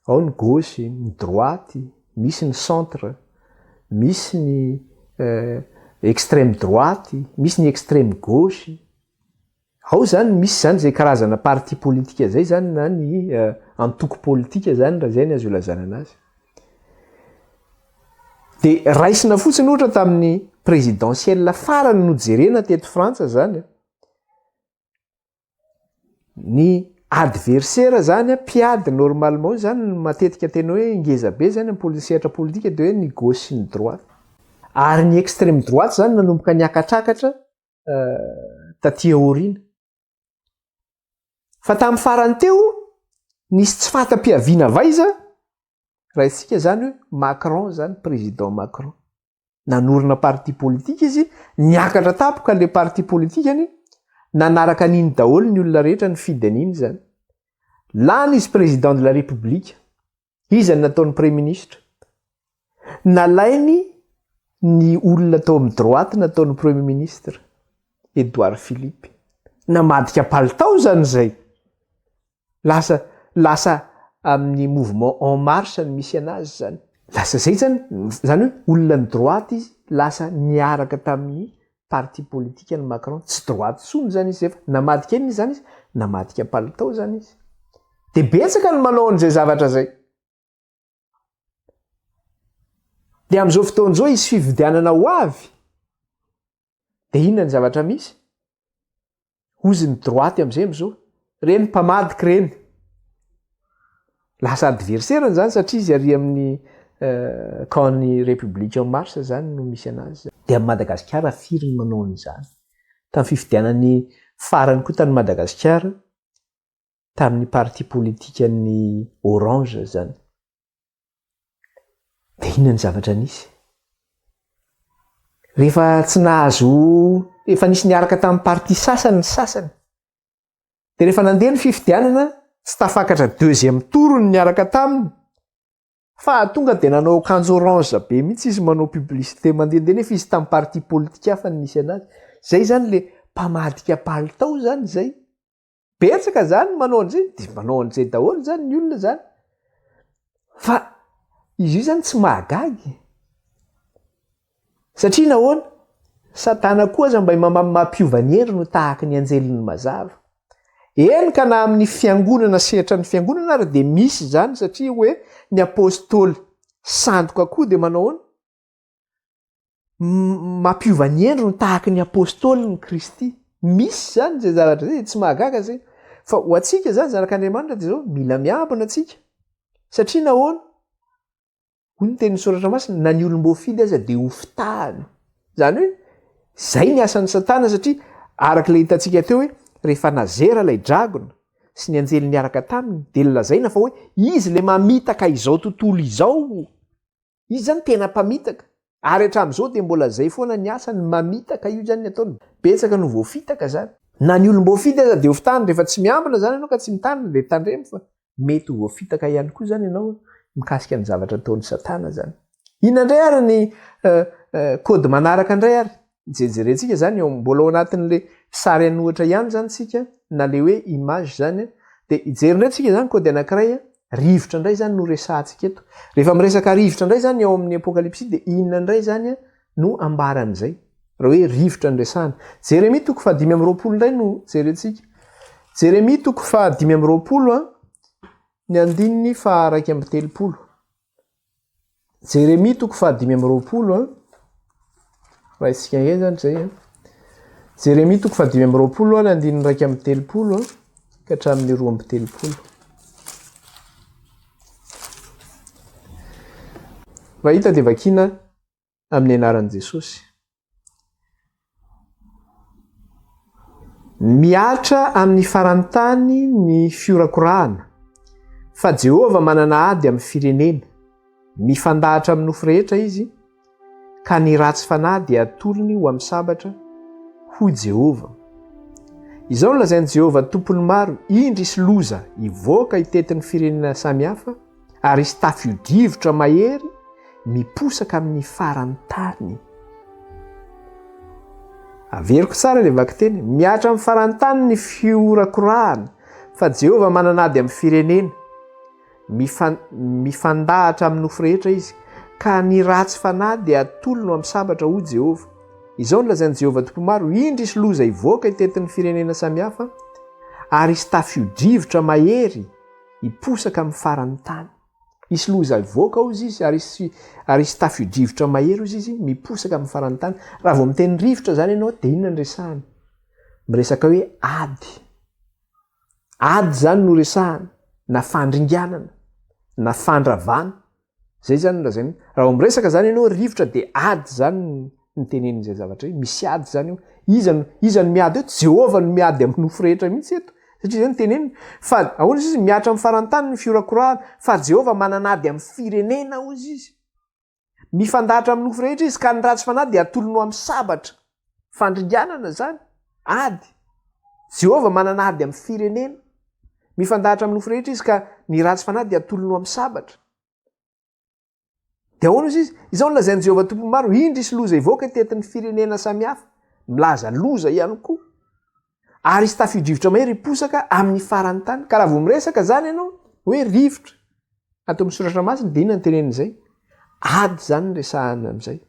ao ny gauche, ny droite, misy ny centre, misy ny extreme droite, misy ny extreme gauche. Ao zany misy zany zay karazana parti politika zay zany na ny antoko politika zany raha zay ny azo ilazana anazy. De raisina fotsiny ohatra tamin'ny présidentielle farany nojerena teto Frantsa zany, ny adversaire zany mpiady normalement zany matetika tena hoe ngeza be zany amin'ny sehatra politika de hoe ny gauche sy ny droite. Ary ny extreme droite zany nanomboka niakatrakatra taty aoriana. Fa tamin'ny farany teo, nisy tsy fahtam-piaviana avy aiza, raintsika izany hoe Macron izany, président Macron. Nanorina parti politique izy, niakatra tampoka ilay parti politikany, nanaraka an'iny daholo ny olona rehetra nifidy an'iny izany. Lany izy président de la république. Iza no nataony praiminisitra? Nalainy ny olona tao amin'ny droite nataony premier ministre, Edouard Philippe. Namadika palitao izany izay. Lasa lasa amin'ny mouvement En Marche no misy anazy izany. Lasa izay izany, izany hoe olona ny droite izy lasa niaraka tamin'ny parti politique an'i Macron, tsy droite intsony izany izy efa namadika inona izany izy? Namadika palitao izany izy. Dia betsaka ny manao an'izay zavatra izay. Dia amin'izao fotoana izao hisy fifidianana ho avy. Dia inona ny zavatra misy? Hozy ny droite amizay amizao. Reny mpamadika reny. Lasa adversaire-ny zany satria izy ary amin'ny camp ny République en marche zany no misy anazy. Dia amin'i Madagasikara firy ny manao an'izany? Tamin'ny fifidianany farany koa tany Madagasikara, tamin'ny parti politikan'ny Orange zany. Dia inona ny zavatra nisy? Rehefa tsy nahazo, efa nisy niaraka tamin'ny parti sasany ny sasany. Dia rehefa nandeha ny fifidianana, tsy tafakatra deuxième tour ny niaraka taminy, fa tonga dia nanao akanjo orange be mihitsy izy manao publicité mandehandeha nefa izy tamin'ny parti politique hafa no nisy anazy. Zay zany le mpamadika palitao zany zay. Betsaka zany ny manao an'izay, de manao an'izay daholo zany ny olona zany. Fa izy io zany tsy mahagaga e. Satria nahoana? Satana koa aza mba mampiova ny endriny ho tahaka ny anjelin'ny mazava. Eny ka na amin'ny fiangonana sehatra ny fiangonana ary dia misy izany satria hoe ny apostoly sandoka koa dia manao ahoana? Mampiova ny endriny ho tahaka ny apostoly ny Kristy. Misy izany izay zavatra izay, tsy mahagaga izay. Fa ho antsika izany zanak'Andriamanitra dia izao, mila miambina antsika. Satria nahoana? Hoy ny tenin'ny Soratra Masina, na ny olom-boafidy aza dia hofitahana. Izany hoe, izay ny asan'i Satana satria araka ilay hitantsika teo hoe rehefa nazera ilay dragona sy ny anjely niaraka taminy dia nolazaina fa hoe izy ilay mamitaka izao tontolo izao. Izy izany tena mpamitaka. Ary hatramin'izao dia mbola izay foana ny asany, mamitaka io izany ny ataony. Betsaka no voafitaka izany. Na ny olom-boafidy aza dia hofitahana rehefa tsy miambina izany ianao ka tsy mitandrina dia tandremo fa mety ho voafitaka ihany koa izany ianao mikasika ny zavatra ataon'i Satana izany. Inona indray ary ny code manaraka indray ary? Jerejerentsika izany eo mbola ao anatin'le sary an'ohatra ihany izany tsika na le hoe image izany dia hijery indray tsika izany code anankiray rivotra indray izany no resahantsika eto. Rehefa miresaka rivotra indray izany ao amin'ny apokalypsy dia inona indray izany no ambaran'izay? Raha hoe rivotra no resahana. Jeremia toko fahadimy amby 20 indray no jerentsika. Jeremia toko fahadimy amby 20 a, ny andininy faha 31. Jeremia toko fahadimy amby 20 a. Raisika indray zany izay a. Jeremia toko fahadimy amby 20 a, ny andininy 31 a, ka hatramin'ny 32. Raha hita dia vakiana amin'ny anaran'i Jesosy. Mihatra amin'ny faran'ny tany ny fiorakorahana, fa Jehovah manana ady amin'ny firenena. Mifandahatra amin'ny nofo rehetra izy, ka ny ratsy fanahy dia atolony ho amin'ny sabatra, hoy Jehovah. Izao no lazain'i Jehovah Tompon'ny maro, Indry hisy loza hivoaka hitety ny firenena samihafa, ary hisy tafio-drivotra mahery miposaka amin'ny faran'ny tany. Averiko tsara ilay vakiteny. Mihatra amin'ny faran'ny tany ny fihorakorahana, fa Jehovah manana ady amin'ny firenena. Mifan, mifandahatra amin'ny nofo rehetra izy, ka ny ratsy fanahy dia atolony ho amin'ny sabatra, hoy Jehovah. Izao no lazain'i Jehovah Tompo maro, Indry hisy loza hivoaka hitety ny firenena samihafa, ary hisy tafio-drivotra mahery hiposaka amin'ny faran'ny tany. Hisy loza hivoaka hozy izy, ary hisy, ary hisy tafio-drivotra mahery hozy izy, miposaka amin'ny faran'ny tany. Raha vao miteny rivotra izany ianao, dia inona no resahana? Miresaka hoe ady. Ady izany no resahana, na fandringanana, na fandravana. Zay zany no lazainy. Raha vao miresaka zany ianao rivotra dia ady zany ny tenenin'izay zavatra io. Misy ady zany io. Iza no iza no miady eto? Jehovah no miady amin'ny nofo rehetra mihitsy eto. Satria zay no teneniny. Fa ahoana izy izy? Mihatra amin'ny faran'ny tany ny fiorakorahana. Fa Jehovah manana ady amin'ny firenena hozy izy. Mifandahatra amin'ny nofo rehetra izy ka ny ratsy fanahy dia atolony ho amin'ny sabatra. Fandringanana izany. Ady. Jehovah manana ady amin'ny firenena. Mifandahatra amin'ny nofo rehetra izy ka ny ratsy fanahy dia atolony ho amin'ny sabatra. Dia ahoana izy izy? Izao no lazain'i Jehovah Tompon'ny maro, indry hisy loza hivoaka tetin'ny firenena samihafa. Milaza loza ihany koa. Ary hisy tafio-drivotra mahery hiposaka amin'ny faran'ny tany. Ka raha vao miresaka izany ianao, hoe rivotra, ato amin'ny soratra masina, dia inona no tenenin'izay? Ady izany no resahana amin'izay.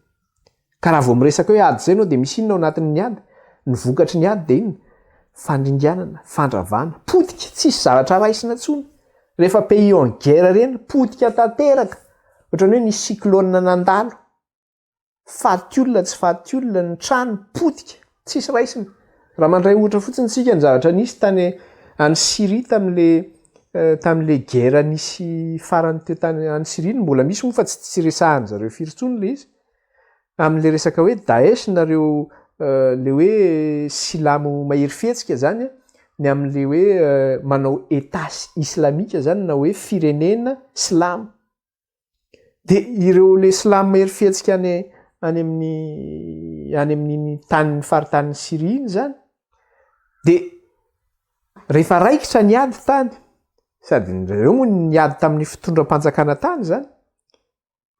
Ka raha vao miresaka hoe ady izay ianao dia misy inona ao anatin'ny ady? Ny vokatry ny ady dia inona? Fandringanana, fandravana, potika, tsisy zavatra raisina intsony. Rehefa pays en guerre ireny, potika tanteraka. Ohatran'ny hoe nisy cyclone nandalo. Faty olona tsy faty olona, ny trano potika, tsisy raisina. Raha mandray ohatra fotsiny isika ny zavatra nisy tany any Syrie tamin'le tamin'le guerre nisy farany teo tany any Syrie no mbola misy moa fa tsy tsy resahan-dry zareo firy intsony le izy. Amin'le resaka hoe Daesh na reo le hoe silamo mahery fihetsika zany ny amin'le hoe manao Etat islamika zany na hoe firenena silamo. Dia ireo le silamo mahery fihetsika any any amin'ny any amin'iny tanin'ny faritanin'i Syrie iny zany dia rehefa raikitra ny ady tany sady ireo moa niady tamin'ny fitondram-panjakana tany zany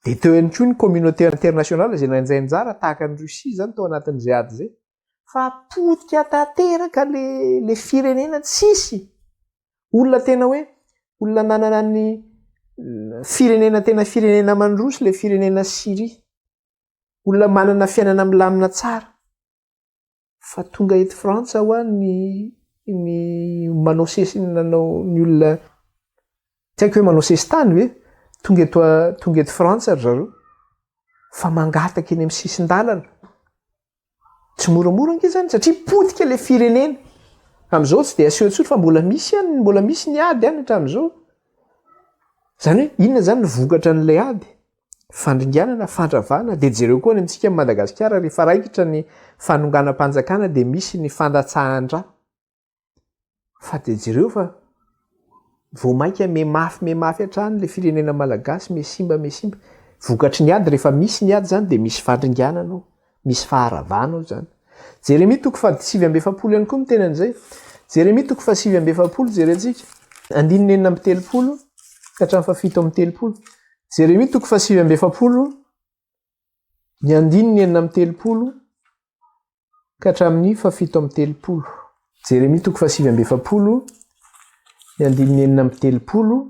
dia teo ihany koa ny communauté internationale izay nandray anjara tahaka an'i Russie zany tao anatin'izay ady izay. Fa potika tanteraka le le firenena tsisy olona tena hoe olona nanana ny firenena tena firenena mandroso le firenena Syria. Olona manana fiainana milamina tsara. Fa tonga eto Frantsa hoa ny ny manao sesy nanao ny olona tsy haiko hoe manao sesitany ve? Tonga eto tonga eto Frantsa ry zareo fa mangataka eny amin'ny sisin-dalana. Tsy moramora ange zany satria potika le firenena. Amin'izao tsy dia aseho intsony fa mbola misy ihany, mbola misy ny ady any hatramin'izao. Zany hoe inona zany ny vokatra an'ilay ady? Fandringanana, fandravana, dia jereo koa any amintsika Madagasikara rehefa raikitra ny fanonganam-panjakana dia misy ny fandatsahan-dra. Fa dia jereo fa vao mainka miha mafy miha mafy hatrany ilay firenena malagasy, miha simba miha simba. Vokatry ny ady, rehefa misy ny ady izany dia misy fandringanana ao, misy faharavana ao izany. Jeremia toko faha 49 ihany koa miteny an'izay. Jeremia toko faha 49 jerentsika, andininy 36 ka hatramin'ny faha 37. Jeremia toko faha 49, ny andininy 36 ka hatramin'ny faha 37. Jeremia toko faha 49, ny andininy 36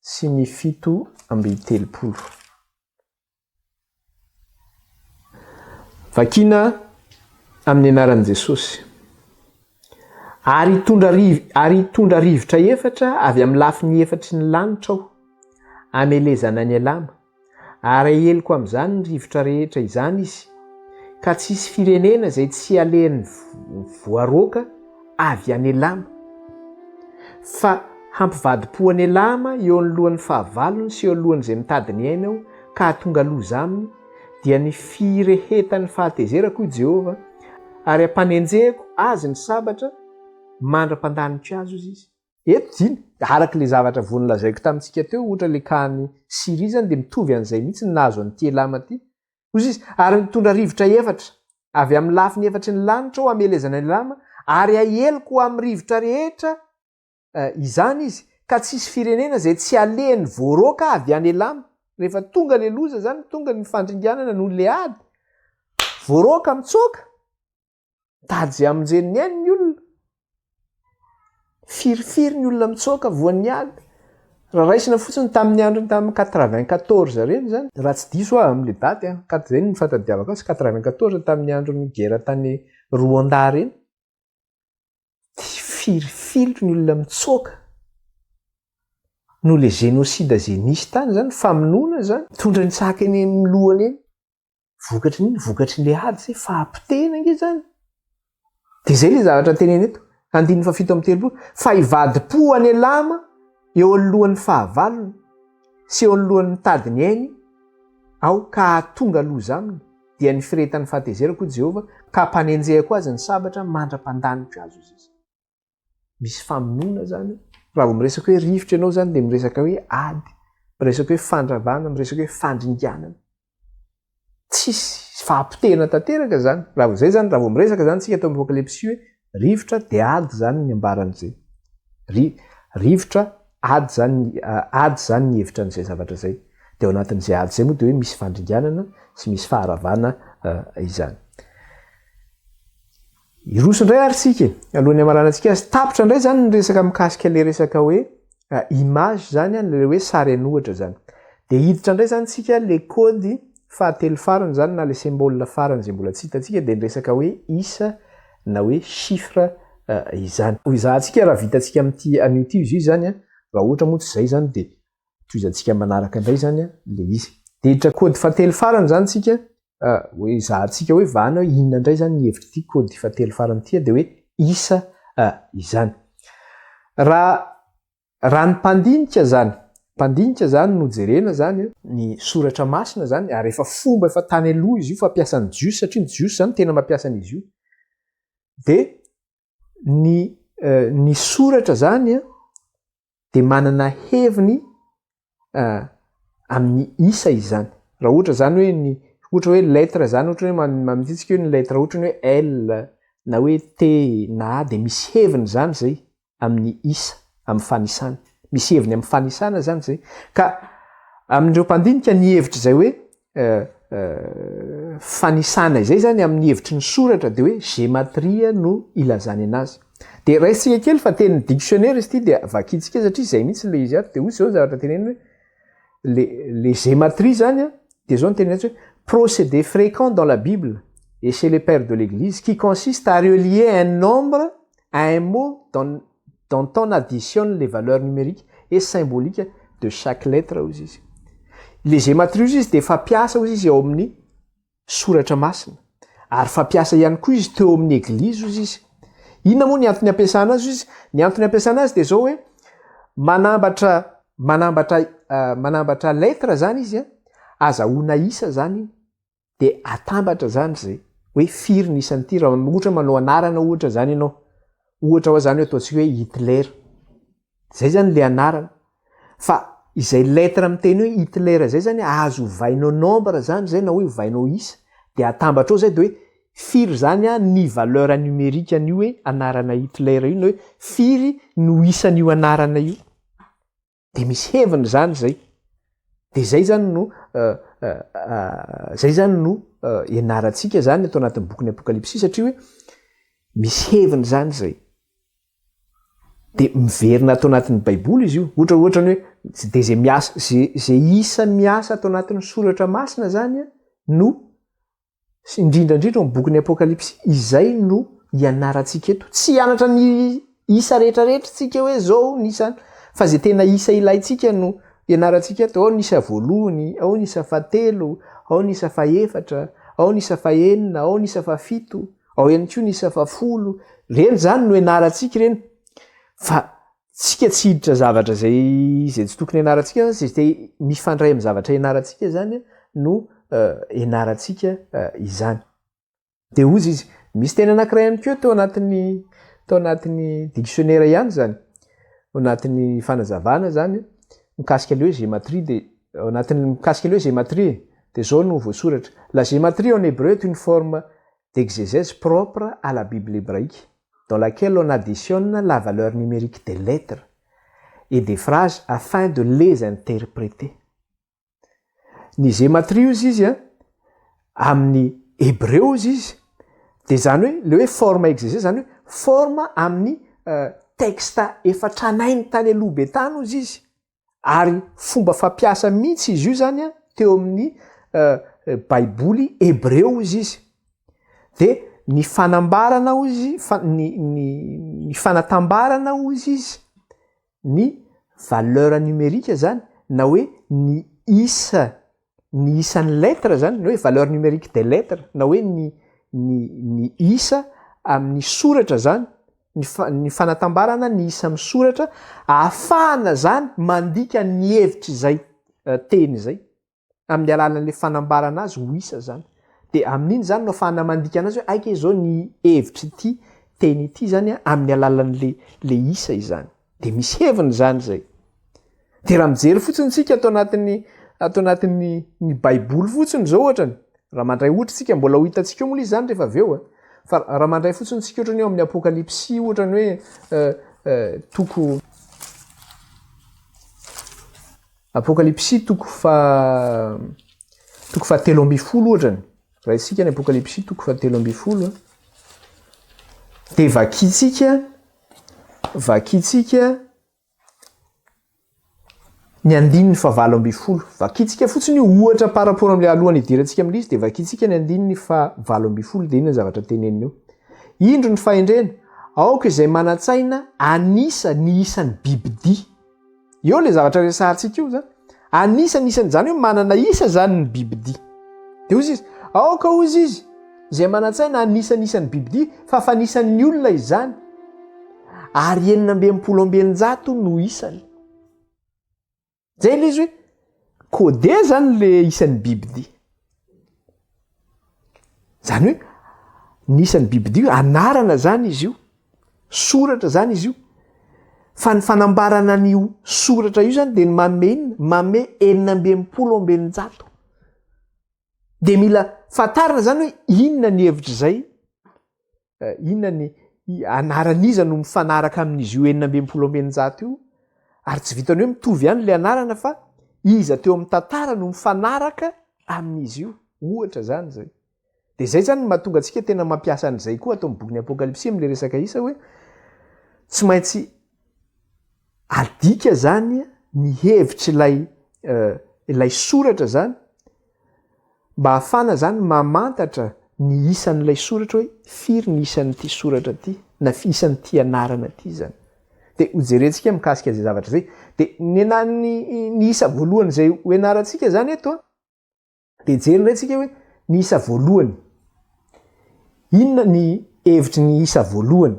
sy ny 37. Vakina amin'ny anaran'i Jesosy. Ary hitondra ary hitondra rivotra efatra avy amin'ny lafiny efatry ny lanitra aho, hamelezana an'i Elama, ary haheliko amin'izany ny rivotra rehetra izany izy, ka tsy hisy firenena izay tsy halehan'ny voaroaka avy any Elama. Fa hampivadi-po an'i Elama eo anoloan'ny fahavalony sy eo alohan'izay mitady ny ainy aho, ka hahatonga loza aminy, dia ny firehetan'ny fahatezerako, hoy Jehovah, ary hampanenjehiko azy ny sabatra mandra-pandaniko azy, hozy izy. Eto diny, araka ilay zavatra vao nolazaiko tamintsika teo, ohatra ilay cas-n'i Syria izany dia mitovy an'izay mihitsy ny nahazo an'ity Elama ity. Hozy izy, ary nitondra rivotra efatra avy amin'ny lafiny efatry ny lanitra aho hamelezana an'i Elama, ary haheliko ho amin'ny rivotra rehetra izany izy, ka tsy hisy firenena izay tsy halehany voaroaka avy any Elama. Rehefa tonga ilay loza izany, tonga ny fandringanana noho ilay ady, voaroaka mitsoaka, mitady izay hamonjeny ny ainy ny olona. Firifiry ny olona mitsoaka voan'ny ady. Raha raisina fotsiny tamin'ny androny tamin'ny 94 ireny izany, raha tsy diso aho amin'ilay daty, izay no fahatadiavako azy, 94 tamin'ny andron'ny guerre tany Rwanda ireny, Dia firifiry ny olona mitsoaka noho ilay génocide izay nisy tany izany, famonoana izany, mitondra ny tsaka eny amin'ny lohany eny. Vokatry ny inona? Vokatry ilay ady izay, fahapotehana ange izany. Dia izay ilay zavatra tenenina eto, andininy faha-37, fa hivadi-po any Elama eo anoloan'ny fahavalony sy eo anoloan'ny mitady ny ainy aho ka hahatonga loza aminy. dia ny firehetan'ny fahatezerako, hoy Jehovah, ka hampanenjehako azy ny sabatra mandra-pandaniko azy, hoy izy. Misy famonoana izany. Raha vao miresaka hoe rivotra ianao izany dia miresaka hoe ady, miresaka hoe fandravana, miresaka hoe fandringanana. Tsisy fahapotehana tanteraka izany. Raha vao izay izany, raha vao miresaka izany isika ato amin'ny Apokalypsy hoe rivotra dia ady izany ny ambaran'izay. Ry, rivotra, ady izany, ady izany ny hevitra an'izay zavatra izay. Dia ao anatin'izay ady izay moa dia hoe misy fandringanana sy misy faharavana izany. Hiroso indray ary isika e, alohan'ny hamaranantsika azy. Tapitra indray izany ny resaka mikasika ilay resaka hoe image izany, ilay hoe sary an'ohatra izany. Dia hiditra indray izany isika ilay kaody fahatelo farany izany na ilay symbole farany izay mbola tsy hitantsika dia ny resaka hoe isa na hoe chiffre izany. Ho izahantsika raha vitantsika amin'ity anio ity izy io izany, raha ohatra moa tsy izay izany dia tohizantsika manaraka indray izany ilay izy. Dia hiditra kaody fahatelo farany izany isika, hoe izahantsika hoe vahana hoe inona indray izany ny hevitr'ity kaody fahatelo farany ity dia hoe isa izany. Raha Raha ny mpandinika izany, mpandinika izany no jerena izany, ny soratra masina izany ary efa fomba efa tany aloha izy io fampiasan'ny jiosy satria ny jiosy izany tena mampiasa an'izy io dia ny ny soratra izany dia manana heviny amin'ny isa izany. Raha ohatra izany hoe ny ohatra hoe lettre izany ohatra hoe mamintintsika hoe ny lettre ohatra ny hoe L na hoe T na A dia misy heviny izany izay amin'ny isa, amin'ny fanisana. Misy heviny amin'ny fanisana izany izay. Ka amin'ireo mpandinika ny hevitra izay hoe. fanisana izay zany amin'ny hevitry ny soratra dia hoe gematria no ilazany anazy. Dia raisintsika kely fa tenin'ny dictionnaire izy ity dia vakintsika satria izay mihitsy ilay izy ato. Dia hoy izao ny zavatra teneniny hoe le le gematria zany a dia izao no teneniny azy hoe procédé fréquent dans la Bible et chez les pères de l'Église qui consiste à relier un nombre à un mot dans dont on additionne les valeurs numériques et symboliques de chaque lettre hozy izy. Le gematria hozy izy dia fampiasa hozy izy ao amin'ny soratra masina ary fampiasa ihany koa izy teo amin'ny eglizy hozy izy. Inona moa ny antony ampiasana azy hozy izy? Ny antony ampiasana azy dia zao hoe manambatra manambatra manambatra lettre zany izy a, azahoana isa zany iny. De atambatra zany zay hoe firy ny isan'ity raha ohatra hoe manao anarana ohatra zany ianao, ohatra hoa zany hoe ataontsika hoe Hitler, zay zany le anarana, fa izay lettre miteny hoe Hitler zay zany azo ovainao nombre zany zay na hoe ovainao isa de atambatra ao zay de hoe firy zany an ny valeur numérique an'io hoe anarana Hitler io na hoe firy no isan'io anarana io. De misy heviny zany zay. De zay zany no zay zany no ianarantsika zany ato anatin'ny bokin'ny Apokalypsy satria hoe misy heviny zany zay. De miverina ato anatin'ny Baiboly izy io. Ohatra ohatra ny hoe de zay miasa ze ze isa miasa ato anatin'ny soratra masina zany no sy indrindra indrindra ao amin'ny bokin'ny Apokalypsy, izay no ianarantsika eto. Tsy hianatra ny isa rehetra rehetra tsika hoe zao ny isa, fa izay tena isa ilaintsika no ianarantsika eto. Ao ny isa voalohany, ao ny isa fahatelo, ao ny isa fahefatra, ao ny isa fahenina, ao ny isa fahafito, ao ihany koa ny isa fahafolo. Ireny izany no ianarantsika ireny. Fa tsika tsy hiditra zavatra izay izay tsy tokony ianarantsika zany, izay te mifandray amin'ny zavatra ianarantsika zany no ianarantsika izany. De hozy izy, misy teny anankiray ihany koa tao anatin'ny tao anatin'ny dictionnaire ihany zany, ao anatin'ny fanazavana zany mikasika le hoe gématrie de ao anatin'ny mikasika le hoe gématrie de zao no voasoratra, la gématrie en hébreu est une forme d'exégèse propre à la Bible hébraïque, dans laquelle on additionne la valeur numérique des lettres et des phrases afin de les interpréter. Ny gématrie ozy izy a, amin'ny hebreo ozy izy, de zany hoe le hoe forme exégèse zany hoe forme amin'ny texte efa tranainy tany aloha be tany ozy izy, ary fomba fampiasa mihitsy izy io zany a teo amin'ny baiboly hebreo ozy izy. De ny fanambarana ozy fa ny ny ny fanatambarana ozy izy ny valeur numérique zany na hoe ny isa ny isan'ny lettre zany ny hoe valeur numérique des lettres na hoe ny ny ny isa amin'ny soratra zany ny fa ny fanatambarana ny isa amin'ny soratra ahafahana zany mandika ny hevitr'izay teny izay amin'ny alalan'le fanambarana azy ho isa zany. De amin'iny zany no ahafahana mandika anazy hoe aika izao ny hevitr'ity teny ity zany amin'ny alalan'le le isa izany. De misy heviny zany zay. De raha mijery fotsiny tsika ato anatin'ny ato anatin'ny ny baiboly fotsiny zao ohatrany, raha mandray ohatra tsika, mbola ho hitantsika eo moa izy zany rehefa avy eo a, fa raha mandray fotsiny tsika ohatrany eo amin'ny Apokalypsy ohatrany hoe toko Apokalypsy toko fa toko fahatelo ambin'ny folo ohatrany, raisika ny Apokalypsy toko fahatelo ambin'ny folo de vakintsika vakintsika ny andininy fahavalo ambin'ny folo. Vakintsika fotsiny io ohatra par rapport amin'ilay alohan'ny hidirantsika amin'ilay izy dia vakintsika ny andininy fahavalo ambin'ny folo dia inona ny zavatra teneniny eo. Indro ny fahendrena, aoka izay manan-tsaina hanisa ny isan'ny bibidia. Eo ilay zavatra resahantsika io zany. Anisa ny isany izany hoe manana isa zany ny bibidia. Dia hozy izy, aoka hozy izy izay manan-tsaina hanisa ny isan'ny bibidia fa fanisan'ny olona izany. Ary 666 no isany. Zay ilay izy hoe codé zany le isan'ny bibidia. Zany hoe ny isan'ny bibidia io anarana zany izy io, soratra zany izy io. Fa ny fanambarana an'io soratra io zany de ny manome inona? Manome 666. De mila fantarina zany hoe inona ny hevitr'izay, inona ny anaran'iza no mifanaraka amin'izy io 666 io, ary tsy vitan'ny hoe mitovy ihany le anarana fa iza teo amin'ny tantara no mifanaraka amin'izy io, ohatra zany zay. Dia izay izany no mahatonga antsika tena mampiasa an'izay koa ato amin'ny bokin'ny Apokalypsy amin'ilay resaka isa hoe tsy maintsy adika izany ny hevitr'ilay ilay soratra izany mba hahafana izany mamantatra ny isan'ilay soratra hoe firy ny isan'ity soratra ity na isan'ity anarana ity izany. Dia hojerentsika mikasika izay zavatra izay. Dia ny ny ny isa voalohany izay hoenarantsika izany eto an, Dia jery indray tsika hoe ny isa voalohany. Inona ny hevitry ny isa voalohany?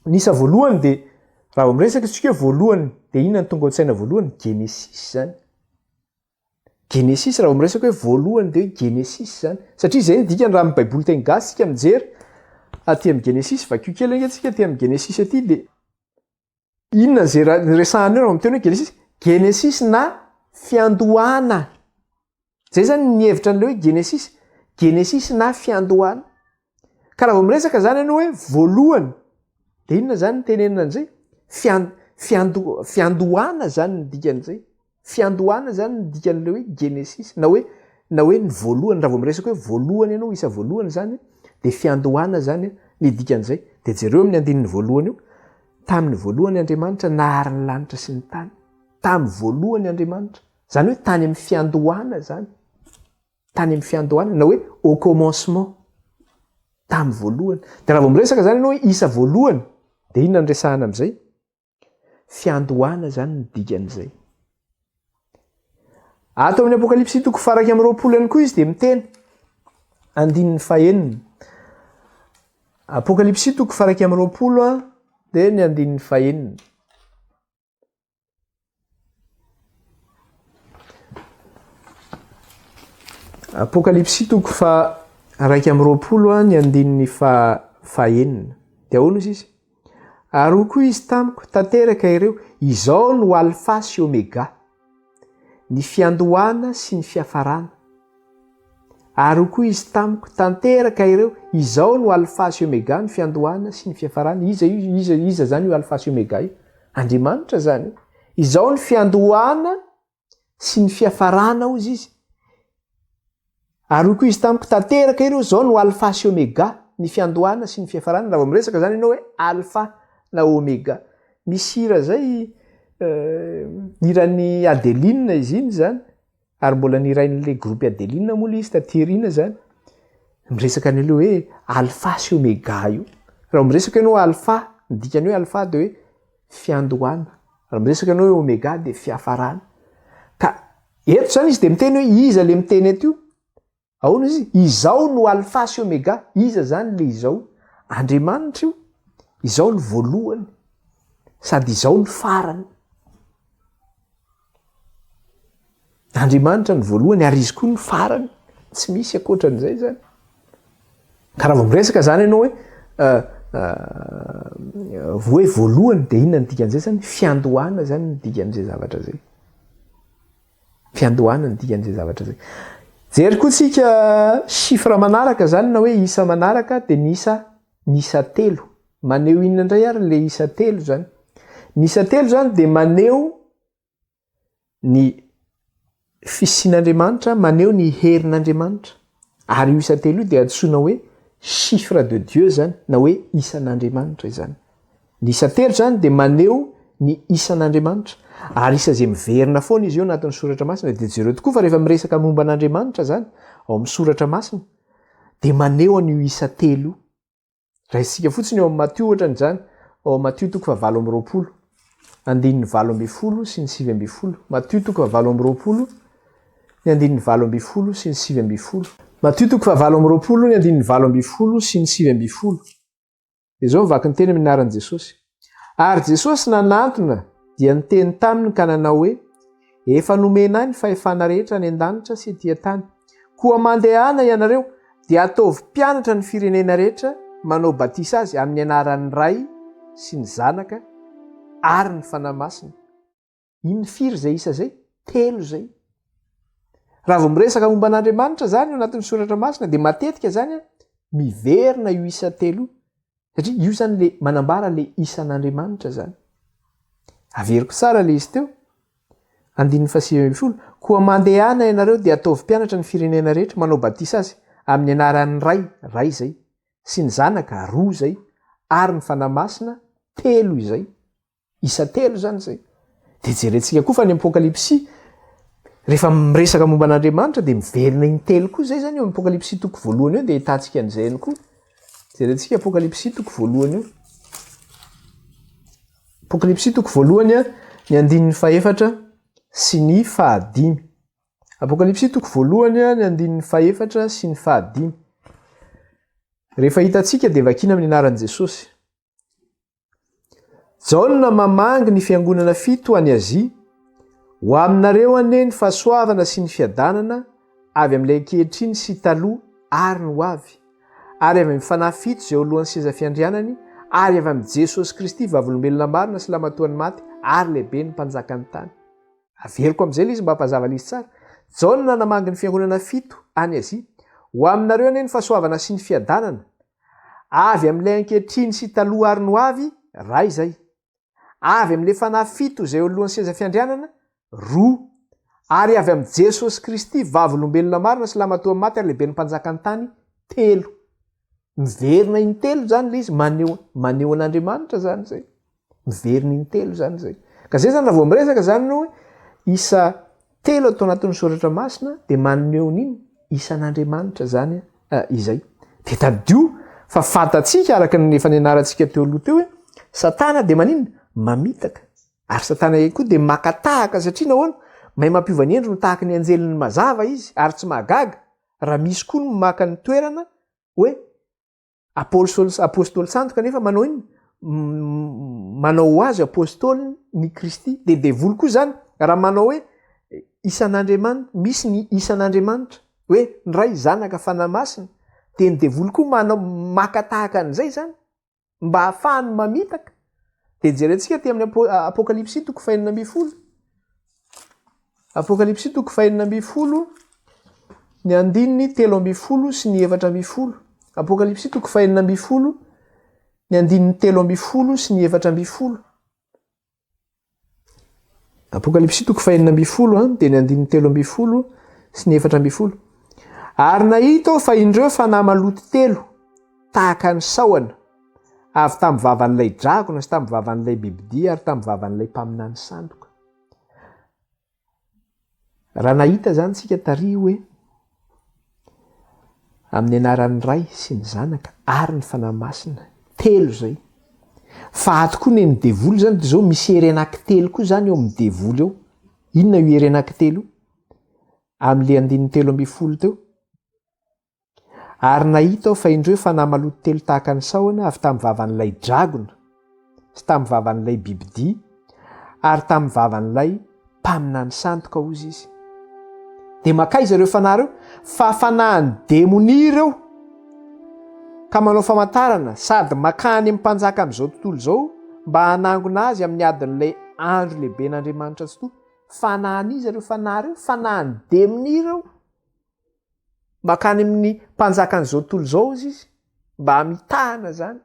Ny isa voalohany dia raha vao miresaka isika hoe voalohany dia inona no tonga ao an-tsaina voalohany? Genesisy izany. Genesisy raha vao miresaka hoe voalohany dia hoe Genesisy izany. Satria izay ny dikany raha amin'ny Baiboly teny gasy isika mijery aty amin'ny Genesisy, vakio kely ange tsika aty amin'ny Genesisy aty dia Inona izay resahana eo raha miteny hoe Genesisy? Genesisy na fiandohana. Izay izany ny hevitra an'ilay hoe Genesisy. Genesisy na fiandohana. Ka raha vao miresaka izany ianao hoe voalohany, dia inona izany ny tenenina an'izay? Fian- fiando- fiandohana izany ny dikan'izay. Fiandohana izany ny dikan'ilay hoe Genesisy, na hoe na hoe ny voalohany, raha vao miresaka hoe voalohany ianao, isa voalohany izany, dia fiandohana izany ny dikan'izay. Dia jereo amin'ny andininy voalohany io, tamin'ny voalohany Andriamanitra nahary ny lanitra sy ny tany. Tamin'ny voalohany Andriamanitra. Izany hoe tany amin'ny fiandohana izany. Tany amin'ny fiandohana, na hoe au commencement. Tamin'ny voalohany. Dia raha vao miresaka izany ianao hoe isa voalohany, dia inona no resahana amin'izay? Fiandohana izany ny dikan'izay. Ato amin'ny Apokalypsy toko faha 21 ihany koa izy dia miteny, andininy fahenina. Apokalypsy toko faha 21 dia ny andininy fahenina. Apokalypsy toko faha 21 ny andininy faha fahenina. Dia ahoana izy izy? Ary hoy koa izy tamiko, Tanteraka ireo, izao no Alfa sy Omega, ny fiandohana sy ny fiafarana. Ary hoy koa izy tamiko, Tanteraka ireo, izao no Alfa sy Omega, ny fiandohana sy ny fiafarana. Iza io, iza, iza izany io Alfa sy Omega io? Andriamanitra izany io. Izao ny fiandohana sy ny fiafarana hozy izy. Ary hoy koa izy tamiko, tanteraka ireo, izao no Alfa sy Omega, ny fiandohana sy ny fiafarana. Raha vao miresaka izany ianao hoe Alfa na Omega. Misy hira izay, eh, hiran'i Adeline izy iny izany, ary mbola nirain'ilay groupe Adeline moa ilay izy taty aoriana izany. Miresaka an'ilay hoe Alfa sy Omega io. Raha vao miresaka ianao Alfa, ny dikan'ny hoe Alfa dia hoe fiandohana. Raha miresaka ianao hoe Omega dia fiafarana. Ka eto izany izy dia miteny hoe iza ilay miteny eto io? Ahoana izy? Izao no Alfa sy Omega. Iza izany ilay izao? Andriamanitra io. Izao no voalohany sady izao no farany. Andriamanitra no voalohany ary izy koa no farany. Tsy misy ankoatran'izay izany. Ka raha vao miresaka izany ianao hoe hoe voalohany dia inona ny dikan'izay izany? Fiandohana izany ny dikan'izay zavatra izay. Fiandohana ny dikan'izay zavatra izay. Jery koa tsika chiffre manaraka izany na hoe isa manaraka dia ny isa ny isa telo. Maneho inona indray ary le isa telo izany? Ny isa telo izany dia maneho Ny fisian'Andriamanitra maneho ny herin'Andriamanitra. Ary io isa telo io dia antsoina hoe chiffre de Dieu izany, na hoe isan'Andriamanitra izany. Ny isa telo izany dia maneho ny isan'Andriamanitra. Ary isa izay miverina foana izy io anatin'ny soratra masina. Dia jereo tokoa fa rehefa miresaka momba an'Andriamanitra izany ao amin'ny soratra masina dia maneho an'io isa telo io. Raisintsika fotsiny eo amin'ny Matio ohatra izany, ao amin'ny Matio toko fahavalo amby 20, andininy 18 sy ny 19. Matio toko fahavalo amby 20, ny andininy 18 sy ny 19. Matio toko fahavalo amby 20, ny andininy 18 sy ny 19. Dia izao ny vaky ny teny amin'ny anaran'i Jesosy. Ary Jesosy nanantona dia niteny taminy ka nanao hoe, Efa nomena ahy ny fahefana rehetra any an-danitra sy ety an-tany. Koa mandehana ianareo, dia ataovy mpianatra ny firenena rehetra, manao batisa azy amin'ny anaran'ny Ray sy ny Zanaka ary ny Fanahy Masina. Inona firy izay isa izay? Telo izay. Raha vao miresaka momba an'Andriamanitra izany ao anatin'ny soratra masina dia matetika izany miverina io isa telo io. Satria io izany le manambara le isan'Andriamanitra izany. Averiko tsara le izy teo. Andininy faha 19. Koa mandehana ianareo dia ataovy mpianatra ny firenena rehetra, manao batisa azy. Amin'ny anaran'ny Ray, Ray izay, sy ny Zanaka, roa izay, ary ny Fanahy Masina, telo izay. Isa telo izany izay. Dia jerentsika koa fa ny Apokalypsy, rehefa miresaka momba an'Andriamanitra dia miverina intelo koa izay izany eo amin'ny Apokalypsy toko voalohany eo dia ahitantsika an'izay ihany koa. Jerentsika Apokalypsy toko voalohany eo. Apokalypsy toko voalohany ny andininy fahefatra sy ny fahadimy. Apokalypsy toko voalohany ny andininy fahefatra sy ny fahadimy. Rehefa hitantsika dia vakina amin'ny anaran'i Jesosy. Jaona mamangy ny fiangonana fito any Azia, Ho aminareo anie ny fahasoavana sy ny fiadanana avy amin'ilay ankehitriny sy taloha ary ny ho avy, ary avy amin'ny fanahy fito izay eo alohan'ny seza fiandrianany, ary avy amin'i Jesosy Kristy vavolombelona marina sy lamatoan'ny maty ary lehiben'ny mpanjakan'ny tany. Averiko amin'izay ilay izy mba hampazava ilay izy tsara. Jaona namangy ny fiangonana fito any Azia, Ho aminareo anie ny fahasoavana sy ny fiadanana Avy amin'ilay ankehitriny sy taloha ary ny ho avy, Ray izay. Avy amin'ilay Fanahy fito izay eo alohan'ny seza fiandrianana, roa. Ary avy amin'i Jesosy Kristy, vavolombelona marina sy lamatoa maty ary lehiben'ny mpanjakan'ny tany, telo. Miverina intelo izany ilay izy, maneho, maneho an'Andriamanitra izany izay. Miverina intelo izany izay. Ka izay izany raha vao miresaka izany no hoe isa telo ato anatin'ny soratra masina dia maneho ny inona? Isan'Andriamanitra izany eh, izay. Dia tadidio fa fantatsika araka ny efa nianarantsika teo aloha teo hoe Satana dia maninona? Mamitaka. Ary Satana ihany koa dia maka tahaka satria nahoana? Mahay mampiova ny endriny ho tahaka ny anjelin'ny mazava izy ary tsy mahagaga raha misy koa ny maka ny toerana hoe Apôstôly apôstôly sandoka nefa manao inona? Manao ho azy apôstôly ny Kristy. Dia devoly koa izany raha manao hoe isan'Andriamanitra, misy ny isan'Andriamanitra, hoe ny Ray, Zanaka, Fanahy Masina, dia ny devoly koa manao maka tahaka an'izay izany mba hahafahany mamitaka. Dia jerentsika aty amin'ny Apokalypsy toko fahenina ambin'ny folo. Apokalypsy toko 16, ny andininy 13 sy ny 14. Apokalypsy toko 16, ny andininy 13 sy ny 14. Apokalypsy toko 16, dia ny andininy 13 sy ny 14. Ary nahita aho fa indreo fanahy maloto telo, tahaka ny sahona, avy tamin'ny vavan'ilay dragona sy tamin'ny vavan'ilay bibidia ary tamin'ny vavan'ilay mpaminany sandoka. Raha nahita izany tsika tary hoe amin'ny anaran'ny Ray sy ny Zanaka ary ny Fanahy Masina, telo izay. Fa ato koa nen'ny devoly izany dia izao misy hery anankitelo koa izany eo amin'ny devoly eo. Inona io hery anankitelo io? Amin'ilay andininy 13 teo. Ary nahita aho fa indreo fanahy maloto telo tahaka ny sahona avy tamin'ny vavan'ilay dragona, sy tamin'ny vavan'ilay bibidia, ary tamin'ny vavan'ilay mpaminany sandoka, hozy izy. Dia mankaiza ireo fanahy ireo? Fa fanahin'ny demonia ireo, ka manao famantarana sady mankany amin'ny mpanjaka amin'izao tontolo izao mba hanangona azy amin'ny adin'ilay andro lehiben'Andriamanitra Tsitoha. Fanahin'iza ireo fanahy ireo? Fanahin'ny demonia ireo. Mankany amin'ny mpanjakan'izao tontolo izao izy izy mba hamitahana izany.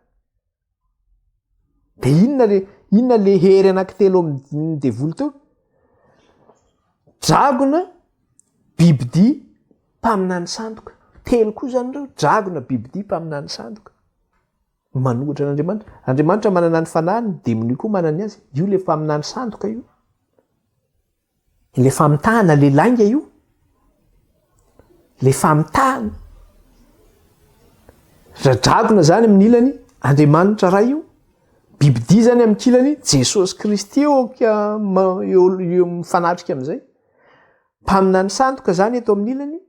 Dia inona le inona le hery anankitelo amin'ny devoly teo? Dragona, bibidia, mpaminany sandoka. Telo koa izany ireo, dragona, bibidia, mpaminany sandoka. Manohitra an'Andriamanitra. Andriamanitra manana ny fanahiny, ny demonia koa manana ny azy. Io le mpaminany sandoka io. Ilay famitahana le lainga io. Le famitahana. Radragona zany amin'ny ilany, Andriamanitra Ray io. Bibidia zany amin'ny kilany, Jesosy Kristy eo eo mifanatrika amin'izay. Mpaminany sandoka zany eto amin'ny ilany.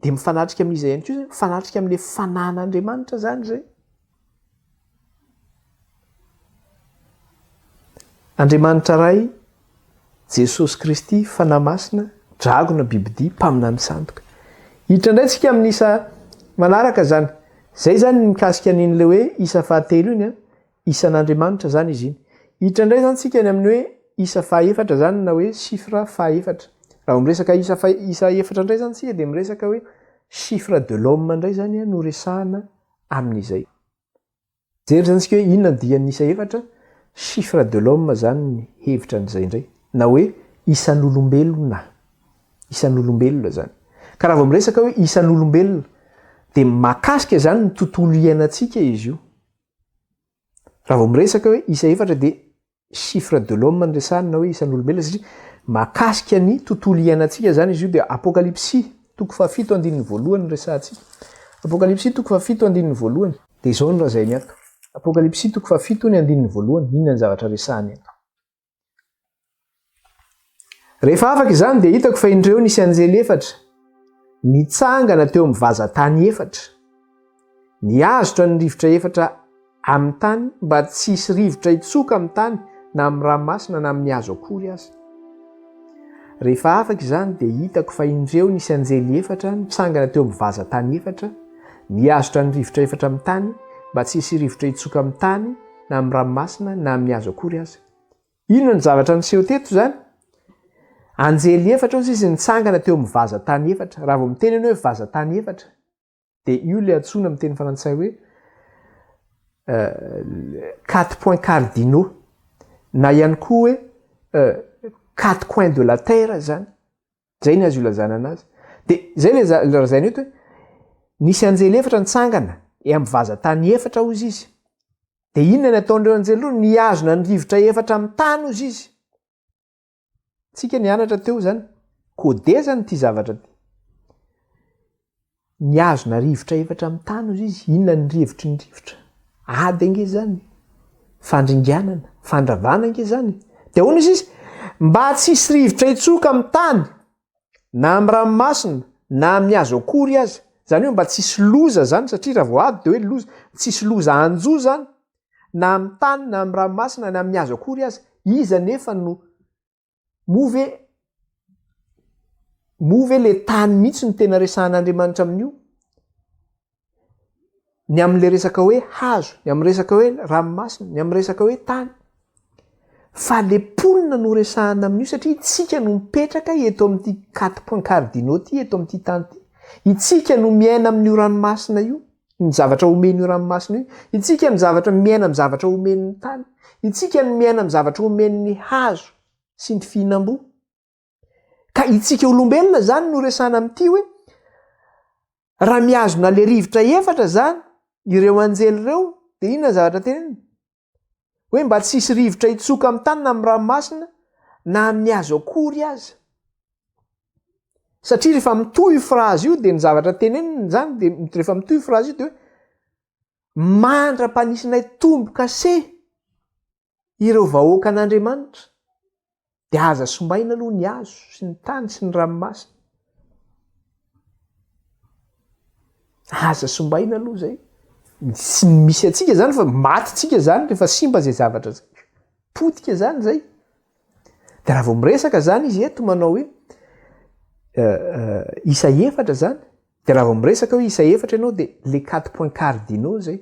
Dia mifanatrika amin'iza ihany koa izay? Mifanatrika amin'ilay fanan'Andriamanitra izany izay. Andriamanitra Ray, Jesosy Kristy, Fanahy Masina, dragona, bibidia, mpaminany sandoka. Hiditra indray tsika amin'ny isa manaraka izany. Izay izany ny mikasika an'iny ilay hoe isa fahatelo iny an. Isan'Andriamanitra izany izy iny. Hiditra indray izany tsika any amin'ny hoe isa fahaefatra izany na hoe chiffre fahaefatra. Raha vao miresaka isa faha, isa efatra indray izany tsika dia miresaka hoe chiffre de l'homme indray izany no resahana amin'izay. Jery izany tsika hoe inona ny dikan'ny isa efatra, chiffre de l'homme izany ny hevitra an'izay indray. Na hoe isan'olombelona. Isan'olombelona izany. Ka raha vao miresaka hoe isan'olombelona. Dia mahakasika izany ny tontolo iainantsika izy io. Raha vao miresaka hoe isa efatra dia chiffre de l'homme no resahana na hoe isan'olombelona satria mahakasika ny tontolo iainantsika izany izy io dia Apokalypsy toko fahafito andininy voalohany no resahantsika. Apokalypsy toko fahafito andininy voalohany. Dia izao no lazainy ato. Apokalypsy toko fahafito ny andininy voalohany, inona ny zavatra resahany eto? Rehefa afaka izany dia hitako fa indreo nisy anjely efatra nitsangana teo amin'ny vazan-tany efatra. Nihazotra ny rivotra efatra amin'ny tany mba tsy hisy rivotra hitsoka amin'ny tany na amin'ny ranomasina na amin'ny hazo akory aza. Rehefa afaka izany dia hitako fa indreo nisy anjely efatra nitsangana teo amin'ny vazan-tany efatra, nihazotra ny rivotra efatra amin'ny tany mba tsy hisy rivotra hitsoka amin'ny tany na amin'ny ranomasina na amin'ny hazo akory aza. Inona ny zavatra niseho teto izany? Anjely efatra hozy izy nitsangana teo amin'ny vazan-tany efatra. Raha vao miteny ianao hoe vazan-tany efatra, Dia io ilay antsoina amin'ny teny frantsay hoe quatre points cardinaux na ihany koa hoe quatre coins de la terre izany. Izay ny azo ilazana anazy. Dia izay ilay lazaina eto hoe nisy anjely efatra nitsangana e amin'ny vazan-tany efatra hozy izy. Dia inona ny ataon'ireo anjely ireo? Nihazona ny rivotra efatra amin'ny tany hozy izy. Tsika nianatra teo zany, codé zany ity zavatra ity. Nihazona rivotra efatra amin'ny tany ozy izy, inona ny rivotry ny rivotra? Ady ange zany, fandringanana, fandravana ange zany. De ahoana izy izy? Mba tsy hisy rivotra hitsoka amin'ny tany, na amin'ny ranomasina, na amin'ny hazo akory aza. Zany hoe mba tsy hisy loza zany, satria raha vao ady de hoe loza, tsy hisy loza hanjo zany. na amin'ny tany na amin'ny ranomasina na amin'ny hazo akory aza, iza anefa no moa ve moa ve le tany mihitsy no tena resahan'Andriamanitra amin'io? Ny amin'le resaka hoe hazo, ny amin'ny resaka hoe ranomasina, ny amin'ny resaka hoe tany. Fa le mponina no resahana amin'io satria itsika no mipetraka eto amin'ity quatre points cardinaux ity, eto amin'ity tany ity. Itsika no miaina amin'io ranomasina io. Ny zavatra omen'io ranomasina io. Itsika ny zavatra miaina amin'ny zavatra omen'ny tany. Itsika ny miaina amin'ny zavatra omen'ny hazo sy ny fihinam-boa. Ka itsika olombelona zany no resahana amin'ity hoe raha mihazona le rivotra efatra zany ireo anjely ireo de inona ny zavatra teneniny? Hoe mba tsy hisy rivotra hitsoka amin'ny tany na amin'ny ranomasina na amin'ny hazo akory aza. Satria rehefa mitohy io phrase io dia ny zavatra teneniny izany dia rehefa mitohy io phrase io dia hoe mandra-panisinay tombo-kase ireo vahoakan'Andriamanitra dia aza sombaina aloha ny hazo sy ny tany sy ny ranomasina. Aza sombaina aloha izay. Tsy misy antsika izany fa maty tsika izany rehefa simba izay zavatra izay. Potika izany izay. Dia raha vao miresaka izany izy eto manao hoe isa efatra izany, dia raha vao miresaka hoe isa efatra ianao dia les quatre points cardinaux izay,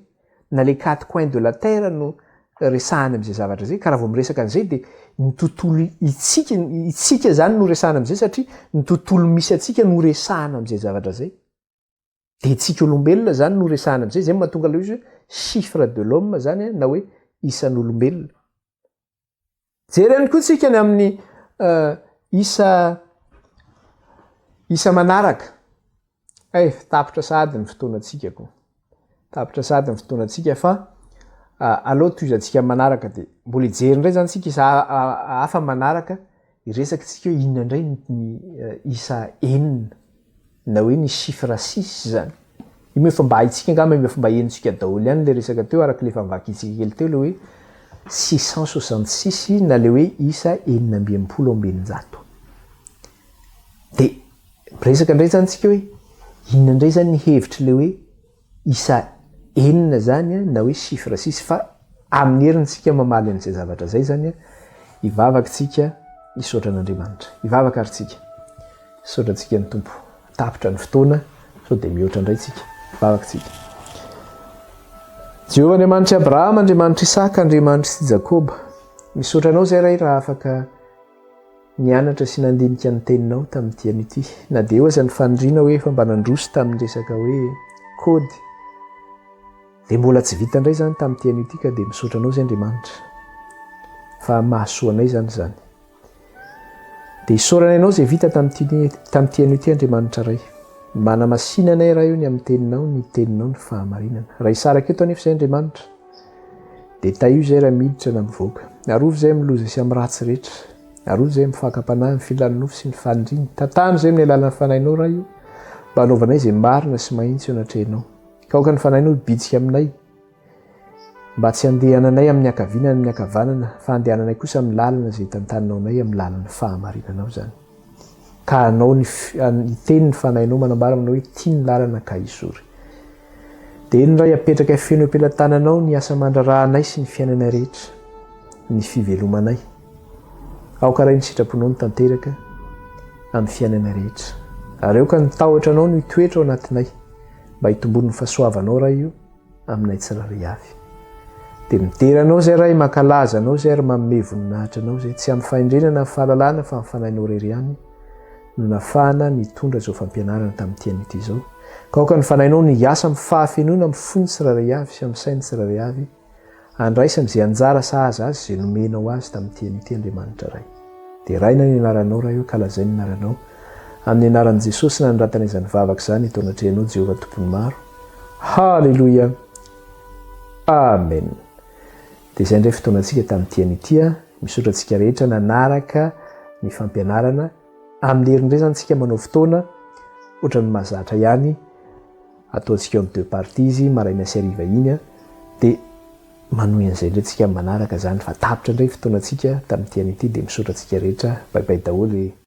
na les quatre coins de la terre no resahana amin'izay zavatra izay, ka raha vao miresaka an'izay dia ny tontolo itsika, itsika izany no resahana amin'izay satria ny tontolo misy antsika no resahana amin'izay zavatra izay. Dia tsika olombelona zany no resahana amizay, zay no mahatonga ilay izy hoe chiffre de l'homme zany na hoe isan'olombelona. Jery ihany koa tsika ny amin'ny isa isa manaraka. Hay, tapitra sahady ny fotoanantsika ko. Tapitra sahady ny fotoanantsika fa aleo tohizantsika manaraka dia mbola hijery indray zany tsika isa hafa manaraka hiresaka tsika hoe inona indray ny isa enina na hoe ny chiffre six izany. Io moa efa mba haintsika angamba, efa mba henontsika daholo ihany ilay resaka teo araka ilay efa novakintsika kely teo ilay hoe 666 na ilay hoe isa 666. Dia miresaka indray izany tsika hoe inona indray izany ny hevitr'ilay hoe isa enina izany na hoe chiffre six fa amin'ny heriny tsika mamaly an'izay zavatra izay izany hivavaka tsika hisaotra an'Andriamanitra. Hivavaka ary tsika. Hisaotra antsika ny Tompo. Tapitra ny fotoana sao dia mihoatra indray tsika. Hivavaka tsika. Jehovah Andriamanitr'i Abrahama, Andriamanitr'i Isaka, Andriamanitr'i Jakoba. Misaotra anao izay Ray raha afaka Nianatra sy nandinika ny teninao tamin'ity anio ity. Na dia eo aza ny faniriana hoe efa mba nandroso tamin'ny resaka hoe code, dia mbola tsy vita indray izany tamin'ity anio ity ka dia misaotra anao izay Andriamanitra fa mahasoa anay izany izany. Dia isaorana ianao izay vita tamin'ity tamin'ity anio ity Andriamanitra Ray. Manamasina anay Ray o ny amin'ny teninao, ny teninao ny fahamarinana. Raha hisaraka eto anefa izay Andriamanitra, dia tahio izay raha miditra na mivoaka. Arovy izay amin'ny loza sy amin'ny ratsy rehetra. Arovy izay amin'ny fakam-panahy, ny filan'ny nofo sy ny faniriany. Tantano izay amin'ny alalan'ny Fanahinao Ray o, mba hanaovanay izay marina sy mahitsy eo anatrehanao. Ka aoka ny Fanahinao hibitsika aminay. Mba tsy handehananay amin'ny ankaviana na amin'ny ankavanana, fa handehananay kosa amin'ny lalana izay itantananao anay, amin'ny lalan'ny fahamarinanao izany. Ka hanao ny, hiteny ny Fanahinao manambara aminao hoe tia ny lalana ka hizory. Dia eny Ray, apetrakay feno eo am-pelatananao ny asa aman-draharahanay sy ny fiainanay rehetra, ny fivelomanay. Aoka Ray ny sitraponao no tanteraka amin'ny fiainanay rehetra. Ary aoka ny tahotra Anao no hitoetra ao anatinay, mba hitomboan'ny fahasoavanao Ray o, aminay tsirairay avy. Dia midera Anao izay Ray, mankalaza Anao izay ary manome voninahitra Anao izay, tsy amin'ny fahendrena na fahalalana fa amin'ny Fanahinao irery ihany no nafahana nitondra izao fampianarana tamin'ity anio ity izao. Ka aoka ny Fanahinao no hiasa amin'ny fahafenoana amin'ny fon'ny tsirairay avy sy amin'ny sain'ny tsirairay avy, Andraisany izay anjara sahaza azy izay nomenao azy tamin'ity anio ity Andriamanitra Ray. Deraina ny anaranao Ray o kalazaina ny anaranao. Amin'ny anaran'i Jesosy nanoratana izany vavaka izany eto anatrehanao Jehovah Tompon'ny maro. Haleloia. Amen. Dia izay indray fotoanantsika tamin'ity anio ity a. Misaotra antsika rehetra nanaraka ny fampianarana. Amin'ny heriny indray izany tsika manao fotoana ohatran'ny mahazatra ihany. Ataontsika eo amin'ny deux parties izy maraina sy hariva iny an, dia manohy an'izay indray tsika amin'ny manaraka zany fa tapitra indray fotoanantsika tamin'ity anio ity dia misaotra antsika rehetra, bye bye daholo e.